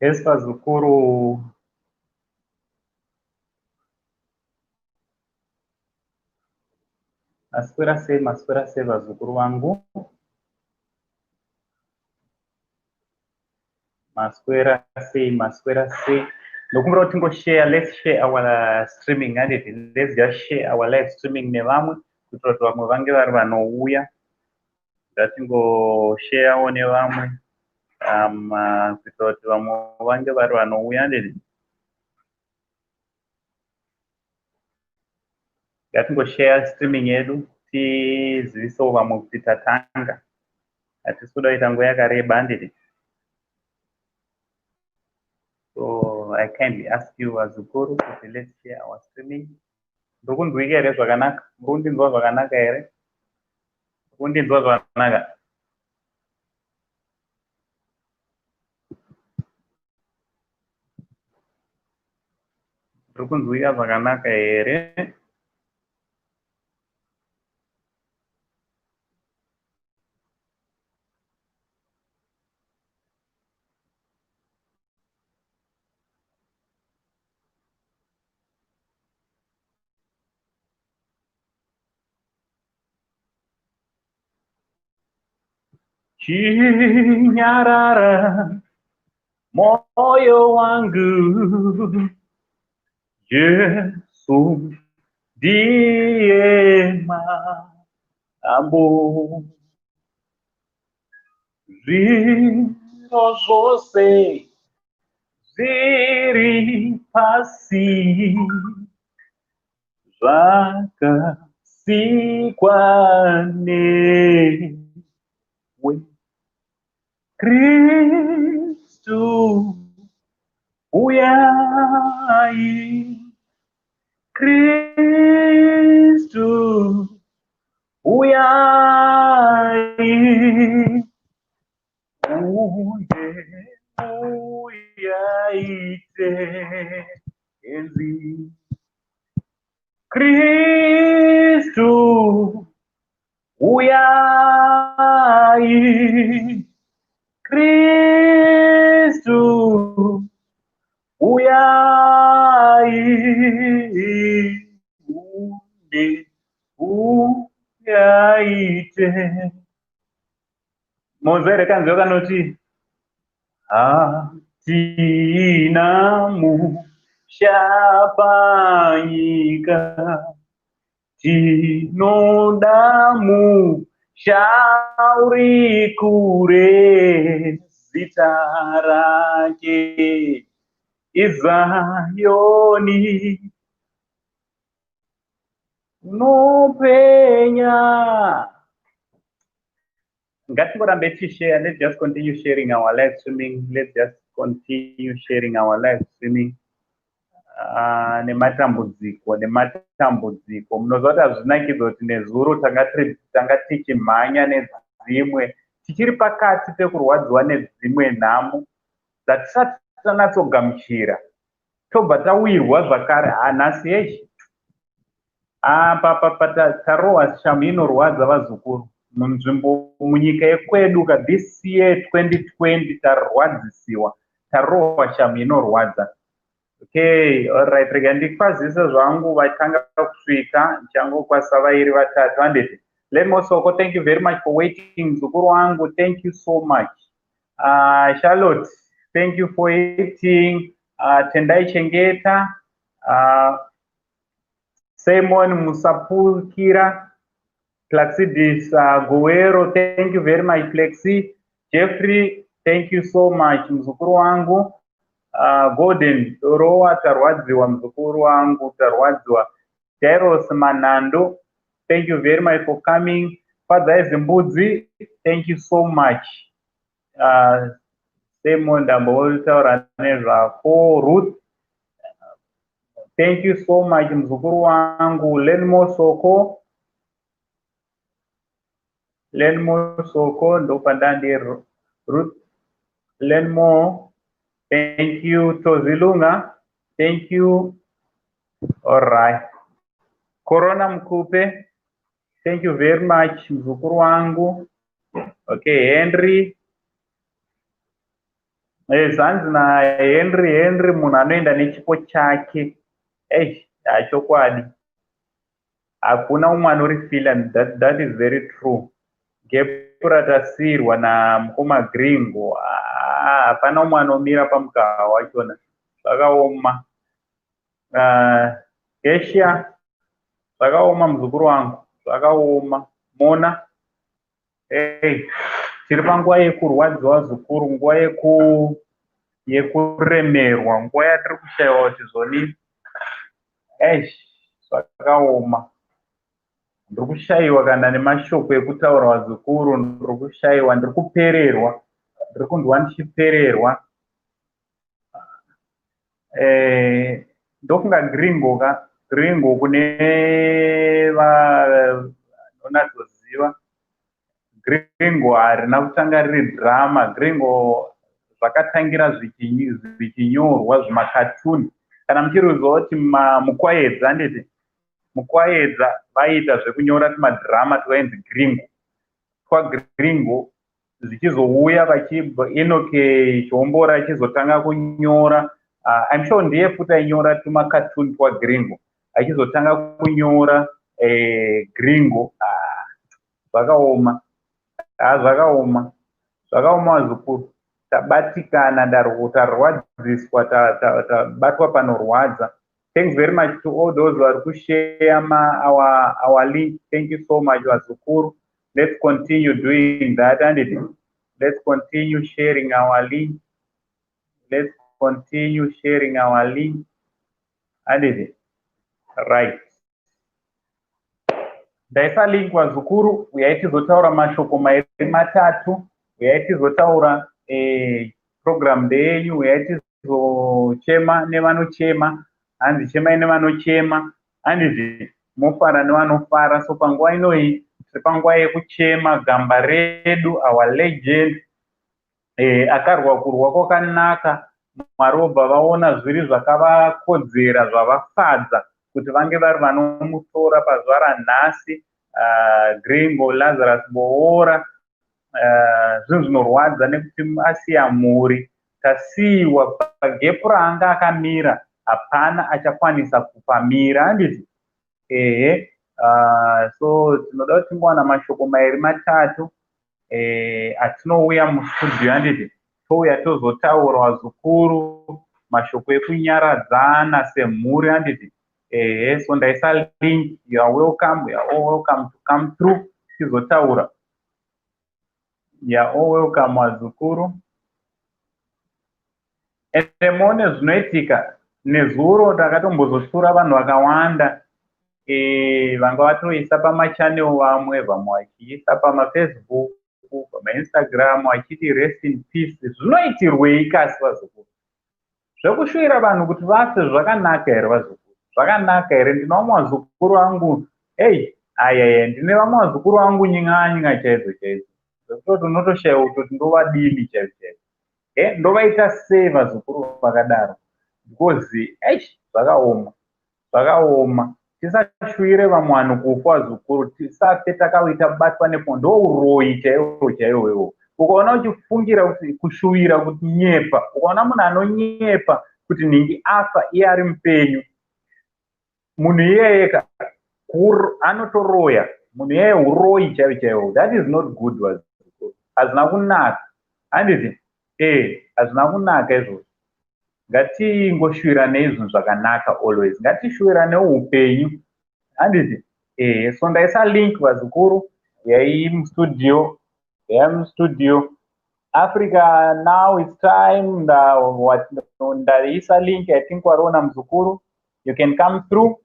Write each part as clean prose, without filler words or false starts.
Yes, vazukuru. Maswera sei, maswera sei vazukuru vangu? Maswera sei, maswera sei? Ndokumbira kuti tingoshare, let's share our streaming handiti. Let's just share our live streaming nevamwe kuitira kuti vamwe vange vari vanouya. Ngatingosharewo nevamwe kuitira kuti vamwe vange vari vanouya handiti. Ngatingoshare streaming yedu tizivisewo vamwe kuti tatanga. Hatisi kuda kuita nguva yakareba handiti. So I kindly ask you vazukuru kuti let's share our streaming. Ndiri kunzwika here zvakanaka? Muri kundinzwa zvakanaka here? Muri kundinzwa zvakanaka? Ndiri kunzwika zvakanaka here? Chinyarara moyo wangu, Jesu ndiye mambo. Zviro zvose zviri pasi zvakasikwa newe. Kristu uyai, Kristu uyai, uye uyaite enzi. Kristu uyai, Kristu uyai, uye uyaite. Monzwa here kanzwa kanoti hatina musha panyika, tinoda musha uri kure, zita rake iZayoni. Unopenya. Ngatingorambe tichishare. Let's just continue sharing our live streaming. Let's just continue sharing our live streaming. Nematambudziko, nematambudziko. Munoziva kuti hazvinakidza kuti nezuro tanga tichimhanya nedzimwe, tichiri pakati pekurwadziwa nedzimwe nhamo dzatisati tanatsogamuchira, tobva tawirwa zvakare. Hanhasi yechi apa tarohwa shamu inorwadza vazukuru munzvimbo munyika yekwedu ka. This year 2020 tarwadzisiwa, tarohwa shamu inorwadza. Okay, alright, rega ndikwazise zvangu vatanga kusvika. Ndichangokwazisa vairi vatatu handiti. Lemosoko, thank you very much for waiting muzukuru wangu, thank you so much. Charlotte, thank you for waiting. Tendai Chengeta, Simon Musapukira, Plaxidis Gowero, thank you very much Flexi. Jeffrey, thank you so much muzukuru wangu. Gordon Dorowa, tarwadziwa muzukuru wangu, tarwadziwa. Jairos Manando, thank you very much for coming. Fadzai Zimbudzi, thank you so much. Simon ndambotaura nezvako. Ruth, thank you so much muzukuru wangu. Lenmo Soko, Lenmo Soko ndopandandi. Ruth Lenmo, thank you. Tozilunga, thank you. All right, Corona Mkupe, thank you very much muzukuru wangu. Okay, Henry. Zvanzi naHenry, Henry munhu anoenda nechipo chake. Ei, hachokwadi, hakuna umwe anorifila. That is very true. Gap ratasiyirwa namukoma Gringo, hapana umwe anomira pamukaha wachona. Zvakaoma. Asia, zvakaoma muzukuru wangu, zvakaoma. Mona, ei, tiri panguva yekurwadziwa zukuru, nguva yekuremerwa, nguva yatiri kushayiwa kuti zvoni. Eish, zvakaoma. Ndiri kushayiwa kana nemashoko ekutaura vazukuru. Ndiri kushayiwa, ndiri kupererwa, ndiri kunzwa ndichipererwa. Ndofunga Gringo ka, Gringo kune vanonatsoziva, Gringo harina kutanga riri drama. Gringo zvakatangira zvichinyorwa zvimakatuni. Kana muchiriziva kuti Mukwaedza, handiti Mukwaedza vaiita zvekunyora tumadhirama twainzi Gringo, twaGringo, zvichizouya vachibva Enoke Chiombora achizotanga kunyora. I'm sure ndiye futi ainyora tumakatuni twaGringo, achizotanga kunyora Gringo. Zvakaoma, zvakaoma, zvakaoma zvikuru. Tabatikana, tarwadziswa, tabatwa panorwadza. Thanks very much to all those vari kushare our link. Thank you so much, vazukuru. Let's continue doing that and let's continue sharing our link. Let's continue sharing our link and right, ndaisa link vazukuru. Uyai tizotaura mashoko mairi matatu. Uyai tizotaura. Program ndeyenyu. Uyai tizochema nevanochema. Hanzi chemai nevanochema, handizi mofara nevanofara. So panguva inoyi tiri panguva yekuchema gamba redu, our legend, akarwa kurwa kwakanaka. Mwari vobva vaona zviri zvakavakodzera, zvavafadza kuti vange vari vanomutora pazuva ranhasi. Gringo Lazarus Boora, zvinhu zvinorwadza nekuti asiya mhuri. Tasiyiwa pagap raanga akamira, hapana achakwanisa kupamira, handiti? Ehe. So tinoda kuti tingowana mashoko mairi matatu atinouya mustudio, handiti? Touya tozotaura vazukuru, mashoko ekunyaradzana semhuri, handiti? Ehe. So ndaisa link. You are welcome, you are all welcome to come through tizotaura. You are all welcome, vazukuru. Ende muone zvinoitika. Nezuro ndakatombozosura vanhu vakawanda, vanga vatoisa pamachannel, vamwe vachiisa pamaFacebook, pamaInstagram, vachiti "Rest in peace." Zvinoitirwei kasi, vazukuru, zvekushuvira vanhu kuti vafe? Zvakanaka here, vazukuru? Zvakanaka here? Ndine vamwe vazukuru vangu, ei, ayaya, ndine vamwe vazukuru vangu nying'anying'a chaidzo chaidzo, zvekutoti unotoshayiwa kutoti ndovadini chaizvo chaizvo, ndovaita sei vazukuru vakadaro? Because eish, zvakaoma, zvakaoma. Tisashuvire vamwe vanhu kufa, vazukuru. Tisafe takaita batwa nepo. Ndo uroyi chaiwo chaiwo iwo. Ukaona uchifungira kuti kushuvira kuti nyepa, ukaona munhu anonyepa kuti nhingi afa iye ari mupenyu, munhu iyeye anotoroya. Munhu iyeye uroyi chaiwo chaiwo. That is not good, vazukuru. Hazvina kunaka, handiti? Hazvina kunaka izvozvo. Ngatingoshuviranei zvinhu zvakanaka always. Ngatishuviranei upenyu, handiti? So ndaisa link, vazukuru. Uyai mustudio, uyai mustudio. Africa, now it's time. Ndaisa link, I think wariona muzukuru. You can come through,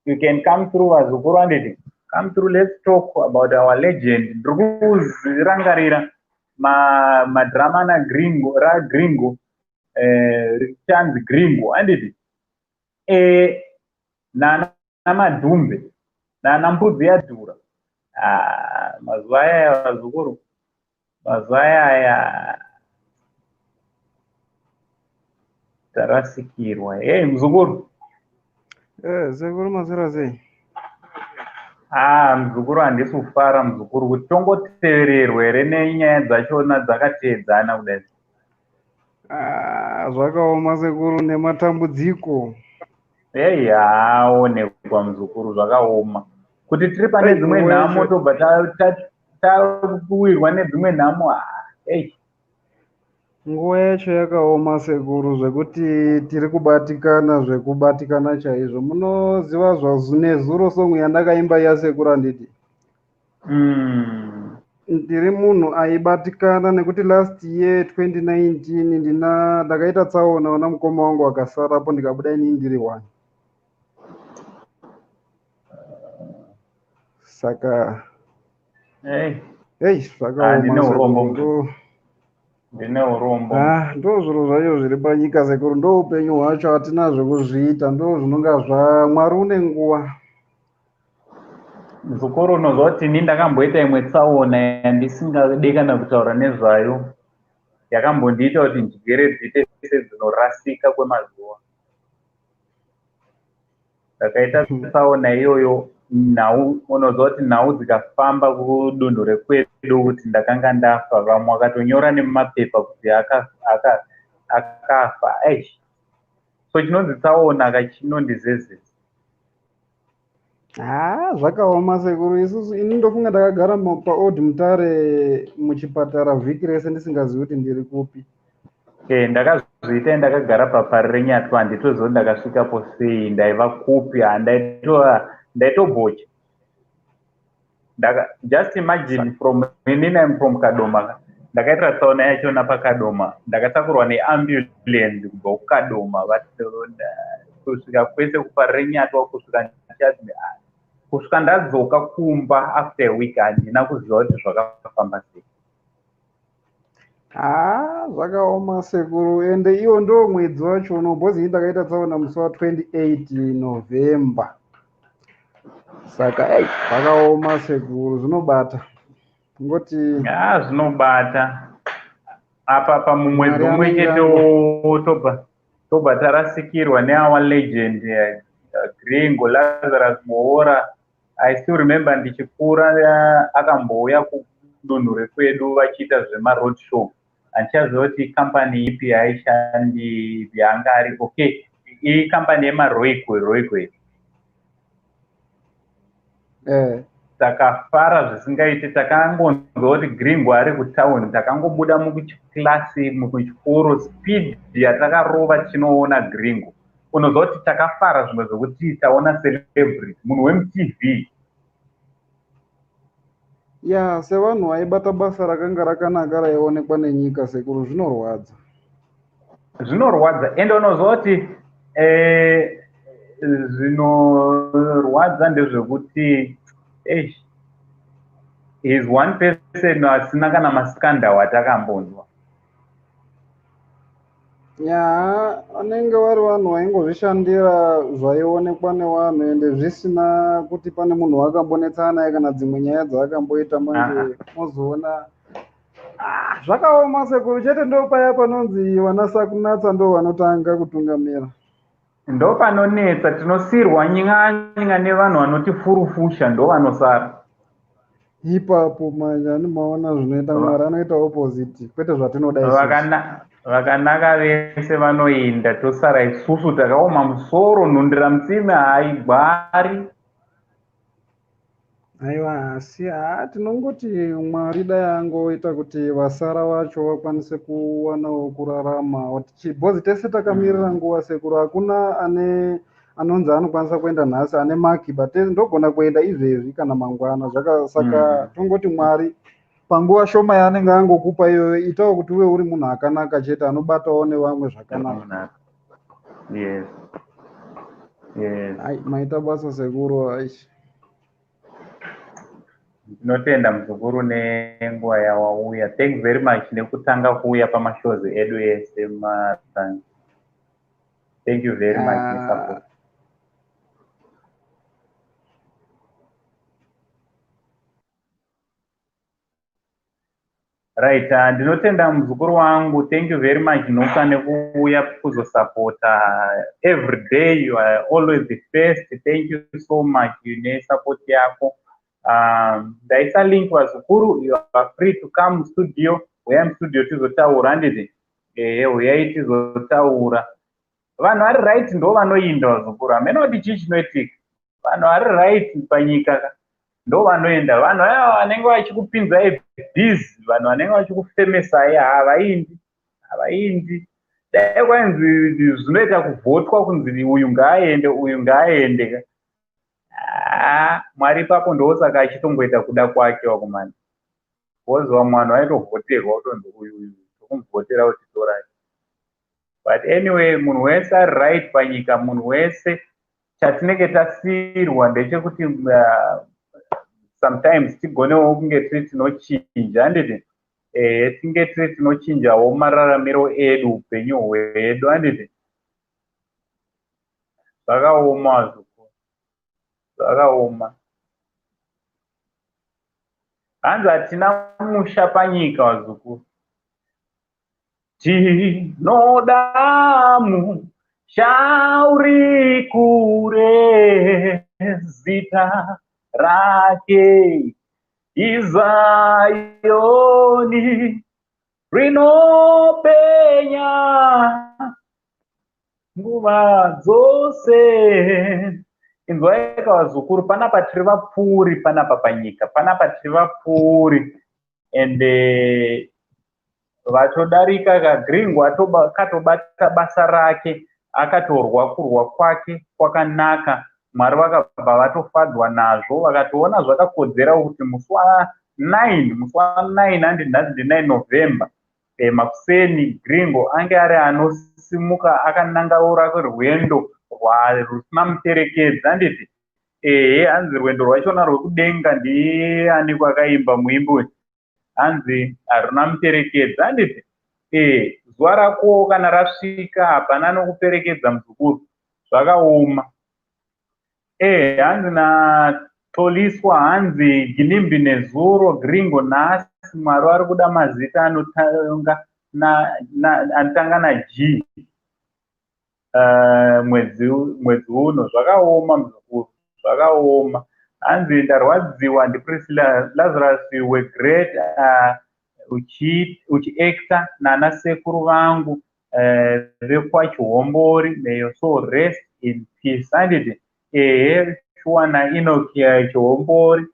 you can come through, vazukuru, handiti? Come through, let's talk about our legend. Ndiri kuzirangarira madhirama naGringo, raGringo, richanzi Gringo, handiti? Nana Madhumbe, nana Mbudzi Yadhura. Ah, mazuva ayaya, vazukuru, mazuva ayaya tarasikirwa. Hei, muzukuru. Sekuru, maswera sei? Ah, muzukuru, handisi kufara, muzukuru, kuti tongotevererwa here nenyaya dzachona dzakateedzana kudai. Zvakaoma sekuru, nematambudziko. Ei, haaonekwa muzukuru, zvakaoma kuti tiri pane dzimwe nhamo, tobva tawirwa nedzimwe nhamo. Ei. Nguva yacho yakaoma sekuru, zvekuti tiri kubatikana, zvekubatikana chaizvo. Munoziva zvazinezuro song yandakaimba yasekuru, handiti? Ndiri munhu aibatikana nekuti last year 2019 ndina ndakaita tsaona, vana mukoma wangu vakasarapo, ndikabuda inini ndiri one. Saka ei, zvakaoma. Ndine urombo. Ah, ndo zviro zvacho zviri panyika sekuru, ndo upenyu hwacho, hatina zvekuzviita, ndo zvinonga zva Mwari une nguva. Muzukuru, unozwa kuti ini ndakamboita imwe tsaona yandisingade kana kutaura nezvayo, yakambondiita kuti njere dziite sedzinorasika kwemazuva. Ndakaita tsaona iyoyo, nhau, unozwa kuti nhau dzikafamba kudunhu rekwedu kuti ndakanga ndafa, vamwe vakatonyora nemumapepa kuti akafa. Eish, so chinonzi tsaona kachinondizezesa. Ha, zvakaoma sekuru. Isusu, ini ndofunga ndakagara paOld Mutare muchipatara vhiki rese ndisingazivi kuti ndiri kupi. Ndakazviita, ndakagara paParirenyatwa, handitozivi kuti ndakasvikapo sei, ndaiva kupi, ndaitobhocha. Just imagine, from inini, I'm from Kadoma, ndakaitira tsaona yachona paKadoma, ndakatakurwa neambulance kubva kuKadoma kusvika kwese kuParirenyatwa, kusvika kusvika ndadzoka kumba after a week, handina kuziva kuti zvakafamba sei. Ha, zvakaoma sekuru, ende iwo ndo mwedzi wacho uno, because ini ndakaita tsaona musi wa28 November. Saka ei, zvakaoma sekuru, zvinobata ngoti. Ha, zvinobata. Apa pamumwedzi umwe chete tobva tarasikirwa neour legend, Gringo Lazarus Boora. I still remember ndichikura, akambouya kudunhu rekwedu vachiita zvemaroad show. Handichaziva kuti kambani ipi yaaishandi yaanga ari. Okay, ikambani yemaRoyco, Royco. Takafara zvisingaiti, takangonzwa kuti Gringo ari kutauni, takangobuda mukuchiklasi mukuchikoro, speed yatakarova tichinoona Gringo. Unoziva kuti takafara zvimwe zvokuti taona celebrity, munhu wemuTV. Ya, sevanhu vaibata basa rakanga rakanaka raionekwa nenyika sekuru, zvinorwadza. Zvinorwadza, ende unoziva kuti zvinorwadza ndezvekuti eish, is one person asina kana mascandal atakambonzwa. Ya, vanenge vari vanhu vaingozvishandira zvaionekwa nevanhu, ende zvisina kuti pane munhu waakambonetsana naye kana dzimwe nyaya dzaakamboita. Manje mozoona, ah, zvakaoma sekuru. Chete ndo paya panonzi vana sakunatsa ndo vanotanga kutungamira. Ndo panonetsa, tinosiyirwa nyanya nevanhu vanoti furufusha, ndo vanosara. Ipapo manje ani maona zvinoita Mwari, anoita opposite, kwete zvatinoda isusu. Vakanaka vese vanoenda, tosara isusu takaoma musoro, nhundira mutsime haigwari. Aiwa, asi ha, tinongoti Mwari dai angoita kuti vasara vacho vakwanise kuwanawo kurarama, because tese takamirira nguva sekuru. Hakuna ane anonzi anokwanisa kuenda nhasi ane maki, but ndogona kuenda izvezvi kana mangwana zvaka. Saka tongoti Mwari panguva shoma yaanenge angokupa iyoyo, itawo kuti uve uri munhu akanaka chete, anobatawo nevamwe zvakanaka. Ai, maita basa sekuru, ai. Ndinotenda muzukuru nenguva yawauya. Thank very much nekutanga kuuya pamashows edu ese marangi. Thank you very much nesupport. Right, ndinotenda muzukuru wangu. Thank you very much, Nhuka, nekuuya kuzosapota every day. You are always the first. Thank you so much nesupport yako. Ndaisa link, vazukuru. You are free to come studio, uya mustudio tizotaura, handiti? Ehe, uyai tizotaura. Vanhu vari right ndo vanoinda, vazukuru. Hamena kuti chii chinoitika. Vanhu vari right panyika ka ndo vanoenda. Vanhu ava vanenge vachikupinzai busy, vanhu vanenge vachikufemesai, havaindi, havaindi. Dai kwainzi zvinoita kuvhotwa kunzi uyu ngaaende, uyu ngaaende ka, haa, Mwari ipapo ndosaka achitongoita kuda kwake, wakumana, because vamwe vanhu vaitovhoterwa kutonzi uyu, uyu tokumuvhotera kuti torai. But anyway, munhu wese ari right panyika, munhu wese, chatinenge tasiyirwa ndechekuti sometimes tigonewo kunge tiri tinochinja, handiti? Tinge tiri tinochinjawo mararamiro edu, upenyu hwedu, handiti? Zvakaoma zvikuru, zvakaoma. Hanzi hatina musha panyika, vazukuru. Tinoda musha uri kure, zita rake iZayoni, rinopenya nguva dzose. Inzwaika, vazukuru, panapa tiri vapfuuri panapa panyika, panapa tiri vapfuuri. Ende vatodarika kaGringo akatobata basa rake, akatorwa kurwa kwake kwakanaka. Mwari vakabva vatofadzwa nazvo, vakatoona zvakakodzera kuti musi wa9, musi wa9, handi nhasi ndi9 November, makuseni Gringo ange ari anosimuka akananga rake rwendo rusina muperekedzi, handiti? Ehe, hanzi rwendo rwachona rwekudenga, ndiani kwakaimba muimbi uyu, hanzi haruna muperekedzi, handiti? Zuva rako kana rasvika, hapana nokuperekedza, muzukuru. Zvakaoma. Hanzi natoliswa, hanzi Ginimbi nezuro, Gringo nhasi, Mwari vari kuda mazita anotanga anotanga naG mwedzi uno. Zvakaoma, muzukuru, zvakaoma. Hanzi ndarwadziwa ndiPriscilla Lazarus wegreat uchiacta nana sekuru vangu vekwaChihombori. May your soul rest in peace, handiti? Ehe, shuwa, naEnoch Chihombori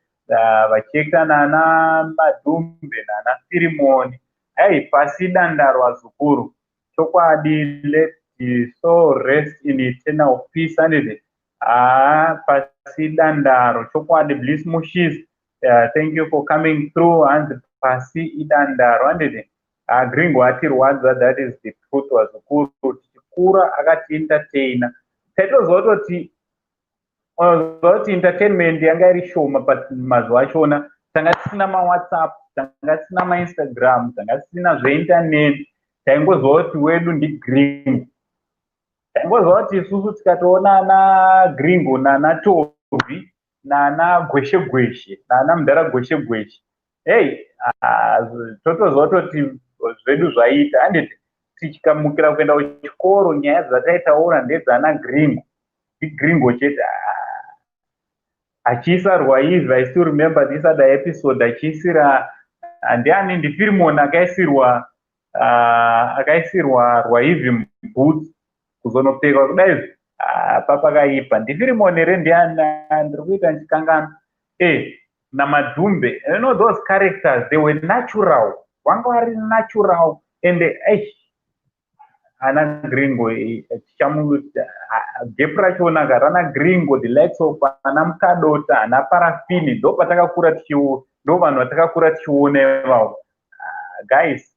vachiacta nana Madhumbe nana Firimoni. Ai, pasi dandaro, vazukuru, chokwadi. Let the soul rest in eternal peace, handiti? Haa, pasi dandaro, chokwadi. Bliss Mushis, thank you for coming through. Hanzi pasi idandaro, handiti? Gringo atirwadza, that is the truth, vazukuru. Tichikura akatientertaina, taitoziva kutoti kuti entertainment yanga iri shoma mazuva achona. Tanga tisina maWhatsApp, tanga tisina maInstagram, tanga tisina zveinternet. Taingoziva kuti wedu ndiGringo. Taingoziva kuti isusu tikatoona ana Gringo nana Tovi nana Gweshe Gweshe nana Mudhara Gweshe Gweshe, hei, totoziva kutoti zvedu zvaita, handiti? Tichikamukira kuenda kuchikoro, nyaya dzataitaura ndedzana Gringo, ndiGringo chete achiisa rwaivhi. I still remember this other episode, achiisira ndiani, ndiFirimon, akaisirwa rwaivhi muboots, kuzonopfekwa kudai papakaipa. NdiFirimon here? Ndiani? Ndiri kuita ndichikangana. Namadhumbe, you know those characters, they were natural, vanga vari natural. And eish, ana Gringo, gap rachona ka rana Gringo, the likes of ana Mukadota, ana Parafini, ndo patakakura tichiu, ndo vanhu vatakakura tichiona ivavo. Guys,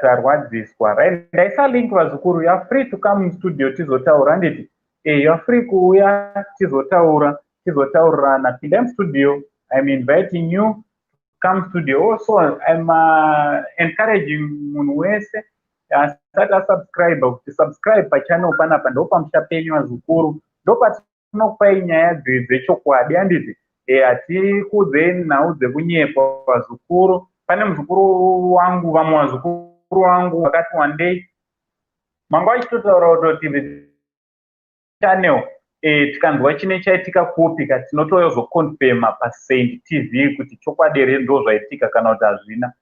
tarwadziswa. Right, ndaisa link, vazukuru. You are free to come studio tizotaura, handiti? You are free kuuya tizotaura, tizotaurirana. Pindai mustudio. I'm inviting you, come studio. Also, I'm encouraging munhu wese asati asubscribe kuti subscribe pachannel panapa. Ndo pamusha penyu, vazukuru, ndo patinokupai nyaya dzechokwadi, handiti? Hatikudzei nhau dzekunyepa, vazukuru. Pane muzukuru wangu, vamwe vazukuru vangu vakati wandei manga vachitotaura kutoti channel tikanzwa chine chaitika kupi ka, tinotozoconfirma paSaint TV kuti chokwadi here ndo zvaitika kana kuti hazvina.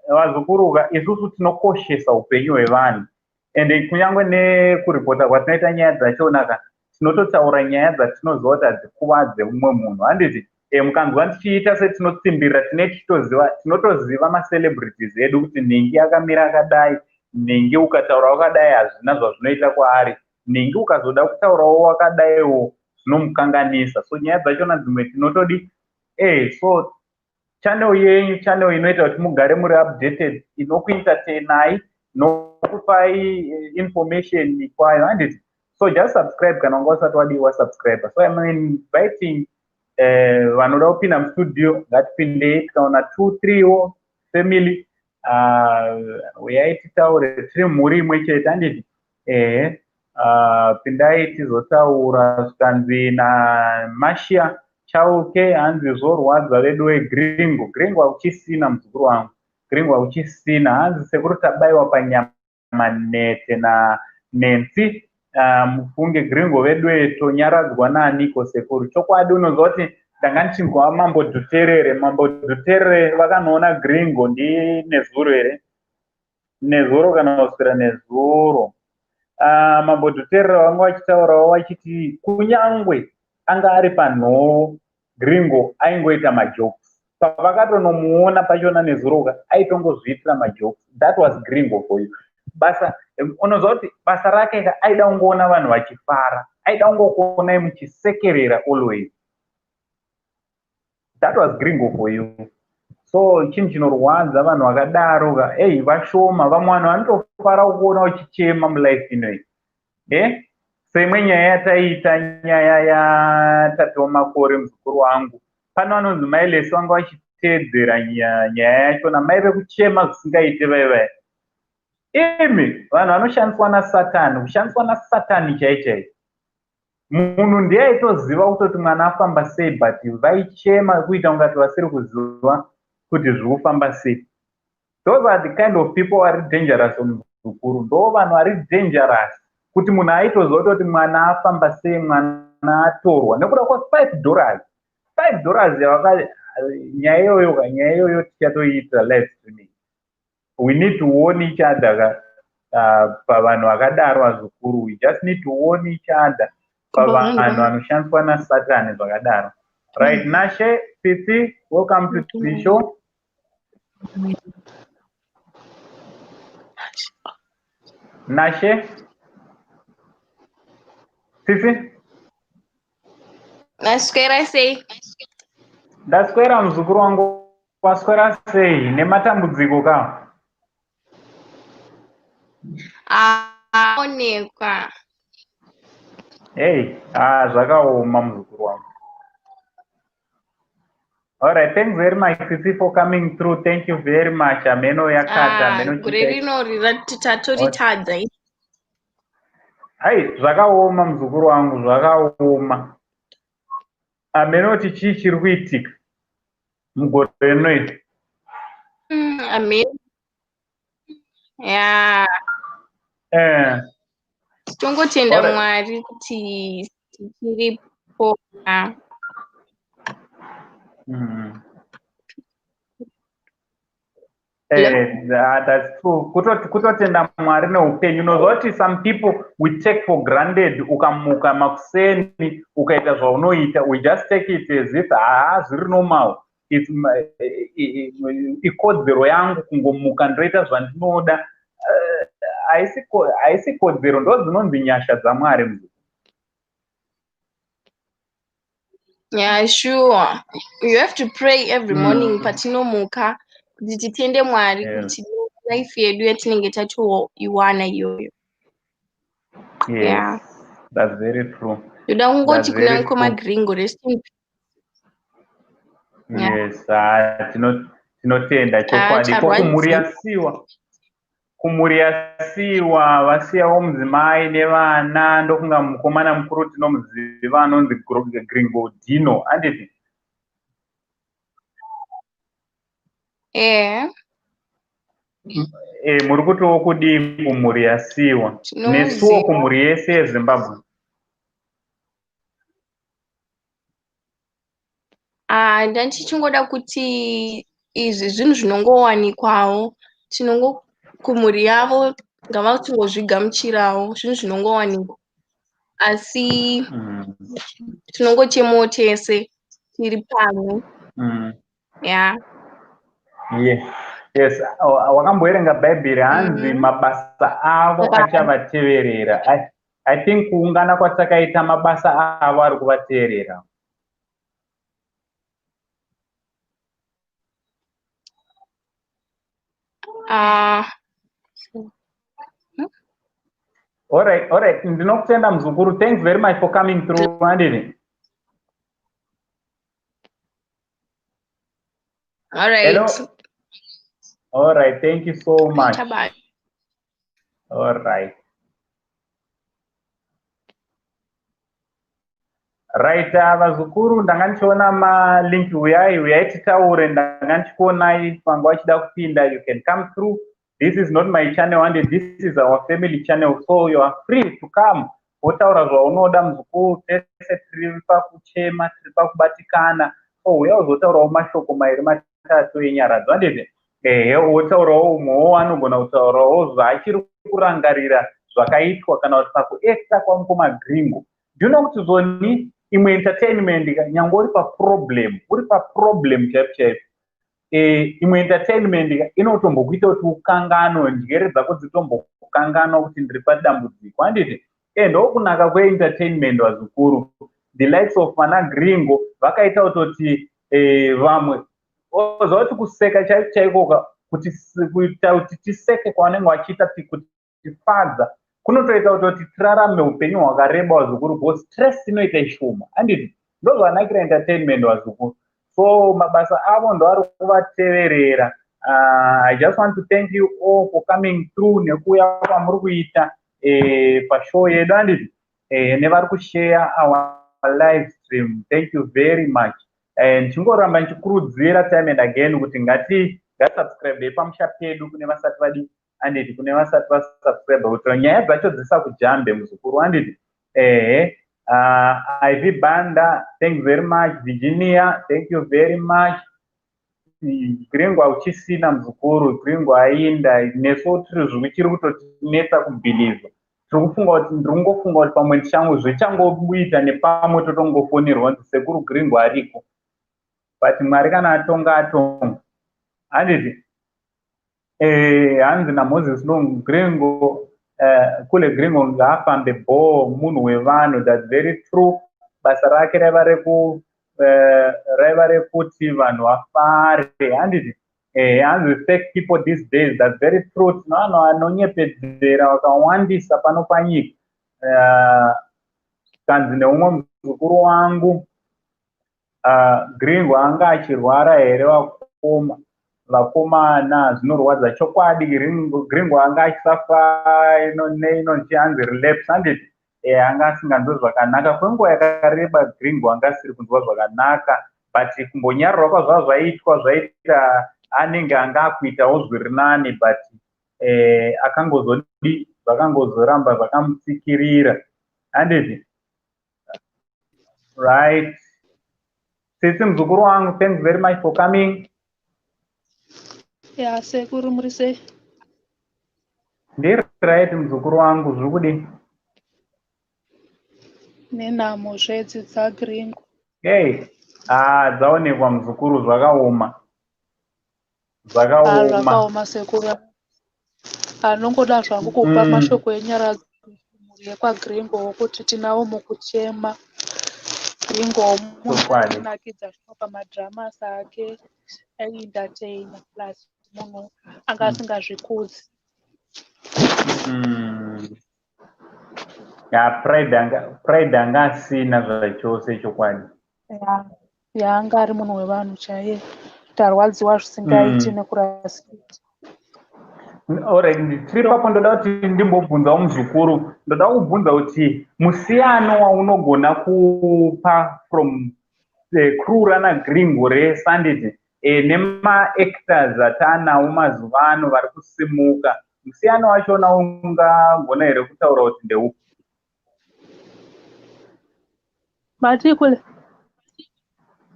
Vazukuru, isusu tinokoshesa upenyu hwevanhu, ende kunyange nekuripota kwatinoita nyaya dzachonaka, tinototaura nyaya dzatinoziva kuti hadzikuvadze mumwe munhu, handiti? Mukanzwa tichiita setinotsimbirira, tine tichitoziva, tinotoziva macelebrities edu kuti nhingi akamira akadai, nhingi ukataura wakadai hazvina zvazvinoita kwaari, nhingi ukazoda kutaurawo wakadaiwo zvinomukanganisa. So nyaya dzachona dzimwe tinotodi so channel yenyu, channel inoita kuti mugare muri updated, inokuentertainai nokupai information kwayo, handiti? So just subscribe kana wanga usati wadi wasubscribe. So I'm inviting vanoda kupinda mustudio, ngatipindei. Tikaona two threewo family, uyai titaure, tiri mhuri imwe chete, handiti? Ehe, pindai tizotaura. Zvikanzi naMashia Chauke, hanzi zvorwadza vedu weGringo. Gringo hakuchisina, muzukuru wangu, Gringo hakuchisina. Hanzi sekuru tabayiwa panyama nhete naNancy. Mufunge Gringo vedu, tonyaradzwa naaniko sekuru? Chokwadi, unoziva kuti ndanga ndichinzwa Mambo Dhuterere. Mambo Dhuterere vakanoona Gringo ndinezuro here, nezuro kana kuswera nezuro. Mambo Dhuterere vanga vachitaurawo vachiti kunyangwe anga ari panhovo, Gringo aingoita majokes. Pavakatonomuona pachona nezuroka, aitongozviitira majokes. That was Gringo for you. Basa, unoziva kuti basa rake ka, aida kungoona vanhu vachifara, aida kungokuonai muchisekerera always. That was Gringo for you. So chinhu chinorwadza, vanhu vakadaro ka, ei, vashoma. Vamwe vanhu vanotofara kuona uchichema mulife inoyi. Seimwe nyaya yataiita, nyaya yaTapiwa Makore, muzukuru wangu, pano vanonzi Mailesi vanga vachiteedzera nyaya yachona, mai vekuchema zvisingaite vai vai. Imi, vanhu vanoshandiswa nasatani, kushandiswa nasatani chai chai. Munhu ndiye aitoziva kutoti mwana afamba sei, but vaichema kuita kungati vasiri kuziva kuti zviri kufamba sei. Those are the kind of people vari dangerous, muzukuru. Ndo vanhu vari dangerous, kuti munhu aitoziva kutoti mwana afamba sei, mwana atorwa nekuda kwa$5, $5 yavaka. Nyaya iyoyo ka, nyaya iyoyo tichatoiitira live streaming. We need to warn each other ka, pavanhu vakadaro, vazukuru. We just need to warn each other pavanhu vanoshandiswa nasatani zvakadaro. Right, Nashe Tsitsi, welcome to the show. Nashe Tsitsi. Maswera sei? Ndaswera, muzukuru wangu. Waswera sei nematambudziko ka? Aonekwa. Hei, ah, zvakaoma, muzukuru wangu. Alright, thanks very much, Tsitsi, for coming through. Thank you very much. Ameno yakata, ameno. Gore rino tatoritadza. Hai, zvakaoma, muzukuru wangu, zvakaoma. Ameno kuti chii chiri kuitika mugore rino iri. Ameno. Ya. Tongotenda Mwari kuti tichiripo. That's true. Kutotenda Mwari neupenyu. Unoziva kuti some people we take for granted. Ukamuka makuseni ukaita zvaunoita, we just take it as if haa, zviri normal, ikodzero yangu kungomuka ndoita zvandinoda. Haisi kodzero, ndo dzinonzi nyasha dzaMwari, muzukuru. Yeah, sure. You have to pray every morning patinomuka kuti titende Mwari kuti life yedu yatinenge tatoiwana iyoyo. Yes, that's very true. Ndoda kungoti kuna mukoma Gringo, rest in Yes, tinotenda chokwadi. Ko kumhuri yasiwa, kumhuri yasiwa, vasiyawo mudzimai nevana, ndokunga mukomana mukuru tinomuziva anonzi Gringo Dino, handiti? Eh. Muri kutiwo kudii kumhuri yasiwa, nesuwo kumhuri yese yeZimbabwe? Ah, ndandichingoda kuti Izvi zvinhu zvinongowanikwawo. Tinongo kumhuri yavo ngavachingozvigamuchirawo, zvinhu zvinongowanikwa. Asi tinongochemawo tese tiri pamwe. Yeah. Yes, wakamboverenga Bhaibheri, hanzi mabasa avo achavateverera. I think kuungana kwatakaita, mabasa avo ari kuvateerera. All right. Ndinokutenda, muzukuru. Thanks very much for coming through. Andini? All right. Hello. All right, thank you so much. Bye. All right. Right, vazukuru, ndanga ndichiona malink. Uyai, uyai titaure. Ndanga ndichikuonai panga vachida kupinda. You can come through. This is not my channel and this is our family channel, so you are free to come wotaura zvaunoda, muzukuru. Tese tiri pakuchema, tiri pakubatikana, so uya uzotaurawo mashoko mairi matatu enyaradzo, handiti? Ehe, wotaurawo. Umwewo anogona kutaurawo zvaachiri kurangarira zvakaitwa kana kuti pakuacta kwamukoma Gringo. Do kuti zvoni imwe entertainment, nyange uri paproblem, uri paproblem chaipo chaipo, imwe entertainment inotombokuita kuti ukanganwe, njere dzako dzitombokanganwa kuti ndiri padambudziko, handiti? Ndokunaka kweentertainment, vazukuru. The likes of vana Gringo vakaita kutoti vamwe oziva kuti kuseka chaiko chaikoka, kuti kuita kuti tiseke kwavanenge vachiita kuti tifadza, kunotoita kutoti tirarame upenyu hwakareba, vazukuru, because stress inoita ishoma, handiti? Ndozvanakira entertainment, vazukuru. So mabasa avo ndo ari kuvateverera. I just want to thank you all for coming through nekuuya kwamuri kuita pashow yedu, handiti? Nevari kushare our live stream, thank you very much. Ndichingoramba ndichikurudzira time and again kuti ngati ngatisubscribei pamusha pedu kune vasati vadi, handiti? Kune vasati vasubscribe, kuti nyaya dzacho dzisakujambe, muzukuru, handiti? Ehe. Iv Banda, thank very much. Virginia, thank you very much. Gringo uchisina, muzukuru. Gringo ainda nesu tiri zvichiri kutotinetsa kubhilivha. Tiri kufunga kuti, ndiri kungofunga kuti pamwe zvichangoita nepamwe totongofonirwa kunzi sekuru Gringo ariko, but Mwari kana atonga, atonga, handiti? Hanzi naMoses no Gringo, kule Gringo ngaafambe bho, munhu wevanhu. That's very true. Basa rake raiva reku raiva rekuti vanhu vafare, handiti? Hanzi fake people these days. That's very true. Tino vanhu vanonyepedzera vakawandisa pano panyika. Kanzi neumwe muzukuru wangu, Gringo anga achirwara here? Vakoma, vakomana, zvinorwadza chokwadi. Gringo anga achisuffer neinonzi hanzi relapse, handiti? Anga asinganzwi zvakanaka kwenguva yakareba. Gringo anga asiri kunzwa zvakanaka, but kumbonyararwa kwazvava zvaitwa, zvaita anenge anga akuitawo zviri nani, but akangozodi, zvakangozoramba zvakamutsikirira, handiti? Right. Sisi, muzukuru wangu, thanks very much for coming. Ya, sekuru, muri sei? Ndiri right, muzukuru wangu. Zviri kudii? Nenhamo zvedzi dzaGringo. Ei, ah, dzaonekwa, muzukuru. Zvakaoma, zvakaoma. Zvakaoma, sekuru. Anongoda zvangu kupa mashoko enyaradzo mhuri yekwaGringo, wokuti tinawo mukuchema. Gringo munhu Chokwadi. ainakidza zvino pamadramas ake, aientertaina, plus munhu anga asingazvikudzi. Ya, pride anga asina zvachose, chokwadi. Yaanga ari munhu wevanhu chaiye. Tarwadziwa zvisingaiti nekurasikirwa. Alright, tiri papo, ndoda kuti ndimbobvunzawo muzukuru. Ndoda kubvunza kuti musiyano waunogona kupa from the crew rana Gringo resanditi nemaactors ataanawo mazuva ano vari kusimuka, musiyano wachona ungagona here kutaura kuti ndeupi? Mati kule?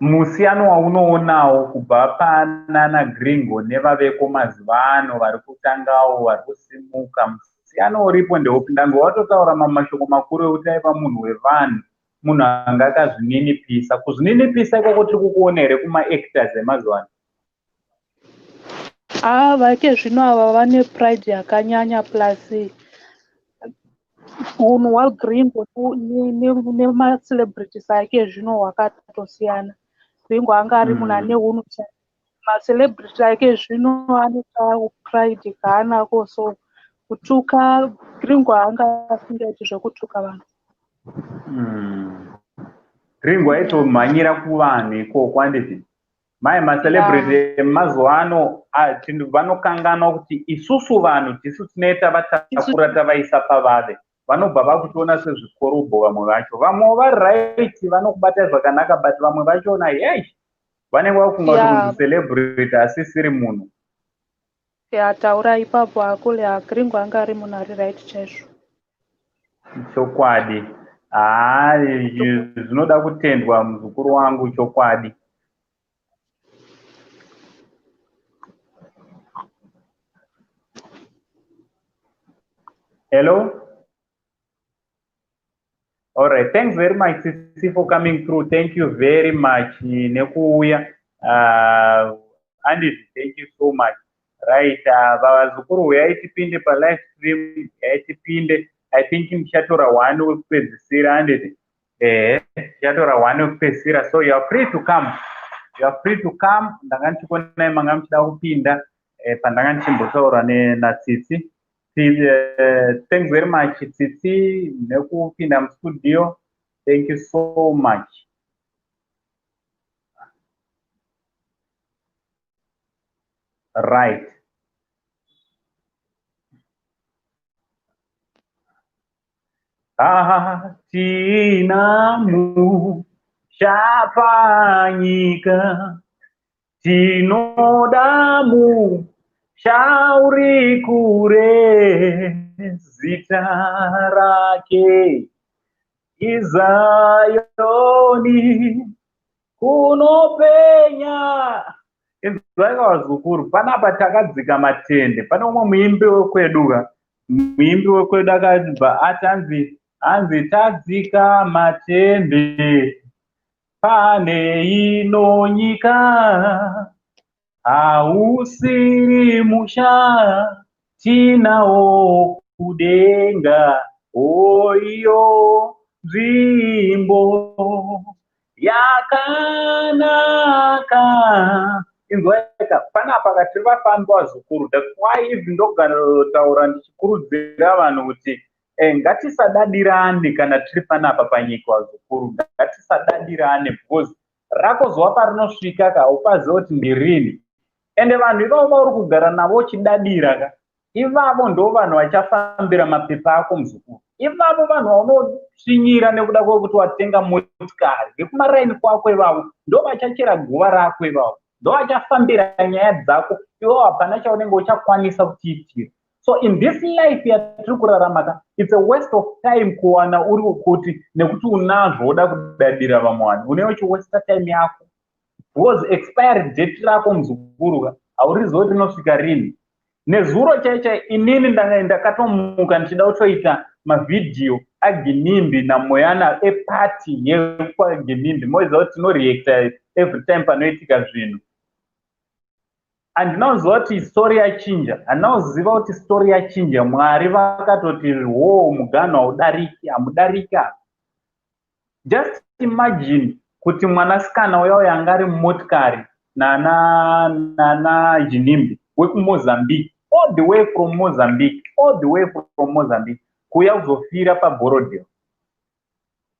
Musiyano waunoonawo kubva panana Gringo nevaveko mazuva ano vari kutangawo, vari kusimuka, musiyano uripo ndeupi? Ndange watotaura mashoko makuru ekuti aiva munhu wevanhu, munhu anga akazvininipisa. Kuzvininipisa ikoko tiri kukuona here kumaactors emazuva ano? Haa, vake zvino ava vane pride yakanyanya, plus unhu hwaGringo nemacelebrities ake zvino hwakatosiyana. Gringo anga ari munhu ane unhu, macelebrity ake zvino ane kapride kaanako, so kutuka, Gringo anga asingaiti zvekutuka vanhu. Gringo aitomhanyira kuvanhu ikoko, handiti? Mai, macelebrity emazuva ano vanokanganwa kuti isusu vanhu tisu tinoita vatakura tavaisa pavave. Vanobva vakutiona sezvikorobho vamwe vacho. Vamwewo vari right, vanokubata zvakanaka, but vamwe vachona, yei, vanenge vakufunga kuti kunzi celebrity asisiri munhu. Ya, taura ipapo akule. Gringo anga ari munhu ari right chaizvo. Chokwadi. Haa, zvinoda kutendwa, muzukuru wangu, chokwadi. Hello? All right, thanks very much, Sisi, for coming through. Thank you very much. Nekuuya. Andy, thank you so much. Right, vazukuru, uyai tipinde pa live stream, uyai tipinde. I think ndichatora one wekupedzisira, handiti? Ehe, ndichatora one wekupedzisira. So you are free to come. You are free to come. Ndanga ndichikuonai manga muchida kupinda pandanga ndichimbotaura naTsitsi. Thanks very much, Tsitsi, nekupinda mustudio. Thank you so much. Right. Hatina musha panyika, tinoda musha uri kure, zita rake iZayoni kunopenya. Inzwai vazukuru, panapa takadzika matende. Pane umwe muimbi wekwedu ka, muimbi wekwedu akabva ati, hanzi tadzika matende pane ino nyika, hausiri musha, tinawo kudenga, oiyo nzvimbo yakanaka. Inzwaika, panapa katiri vafambi, vazukuru. That's why even ndogarotaura ndichikurudzira vanhu kuti ngatisadadirane kana tiri panapa panyika, vazukuru. Ngatisadadire because rako zuva parinosvika ka, haupaziva kuti ndirini. Ende vanhu ivavo vauri kugara navo uchidadira ka, ivavo ndo vanhu vachafambira mapepa ako, muzukuru. Ivavo vanhu vaunotsvinyira nekuda kwekuti watenga motikari, vekumaraini kwako ivavo ndo vachachera guva rako, ivavo ndo vachafambira nyaya dzako. Iwewo hapana chaunenge uchakwanisa kutiitira. So in this life yatiri kurarama ka, it's a waste of time kuwana uri kuti nekuti unazvo woda kudadira vamwe vanhu. Unenge uchiwasta time yako because expiry date rako, muzukuru ka, haurizivi kuti rinosvika rini. Nezuro chai chai inini ndakatomuka ndichida kutoita mavhidhiyo aGinimbi naMoyana epati yekwaGinimbi. Moziva kuti tinoreacta every time panoitika zvinhu. Handina kuziva kuti story yachinja, handina kuziva kuti story yachinja. Mwari vakatoti wo muganho haudariki, hamudariki apa. Just imagine kuti mwanasikana uya uyo anga ari mumotikari nana Ginimbi wekuMozambique, all the way from Mozambique, all the way from Mozambique kuuya kuzofira paBorrowdale,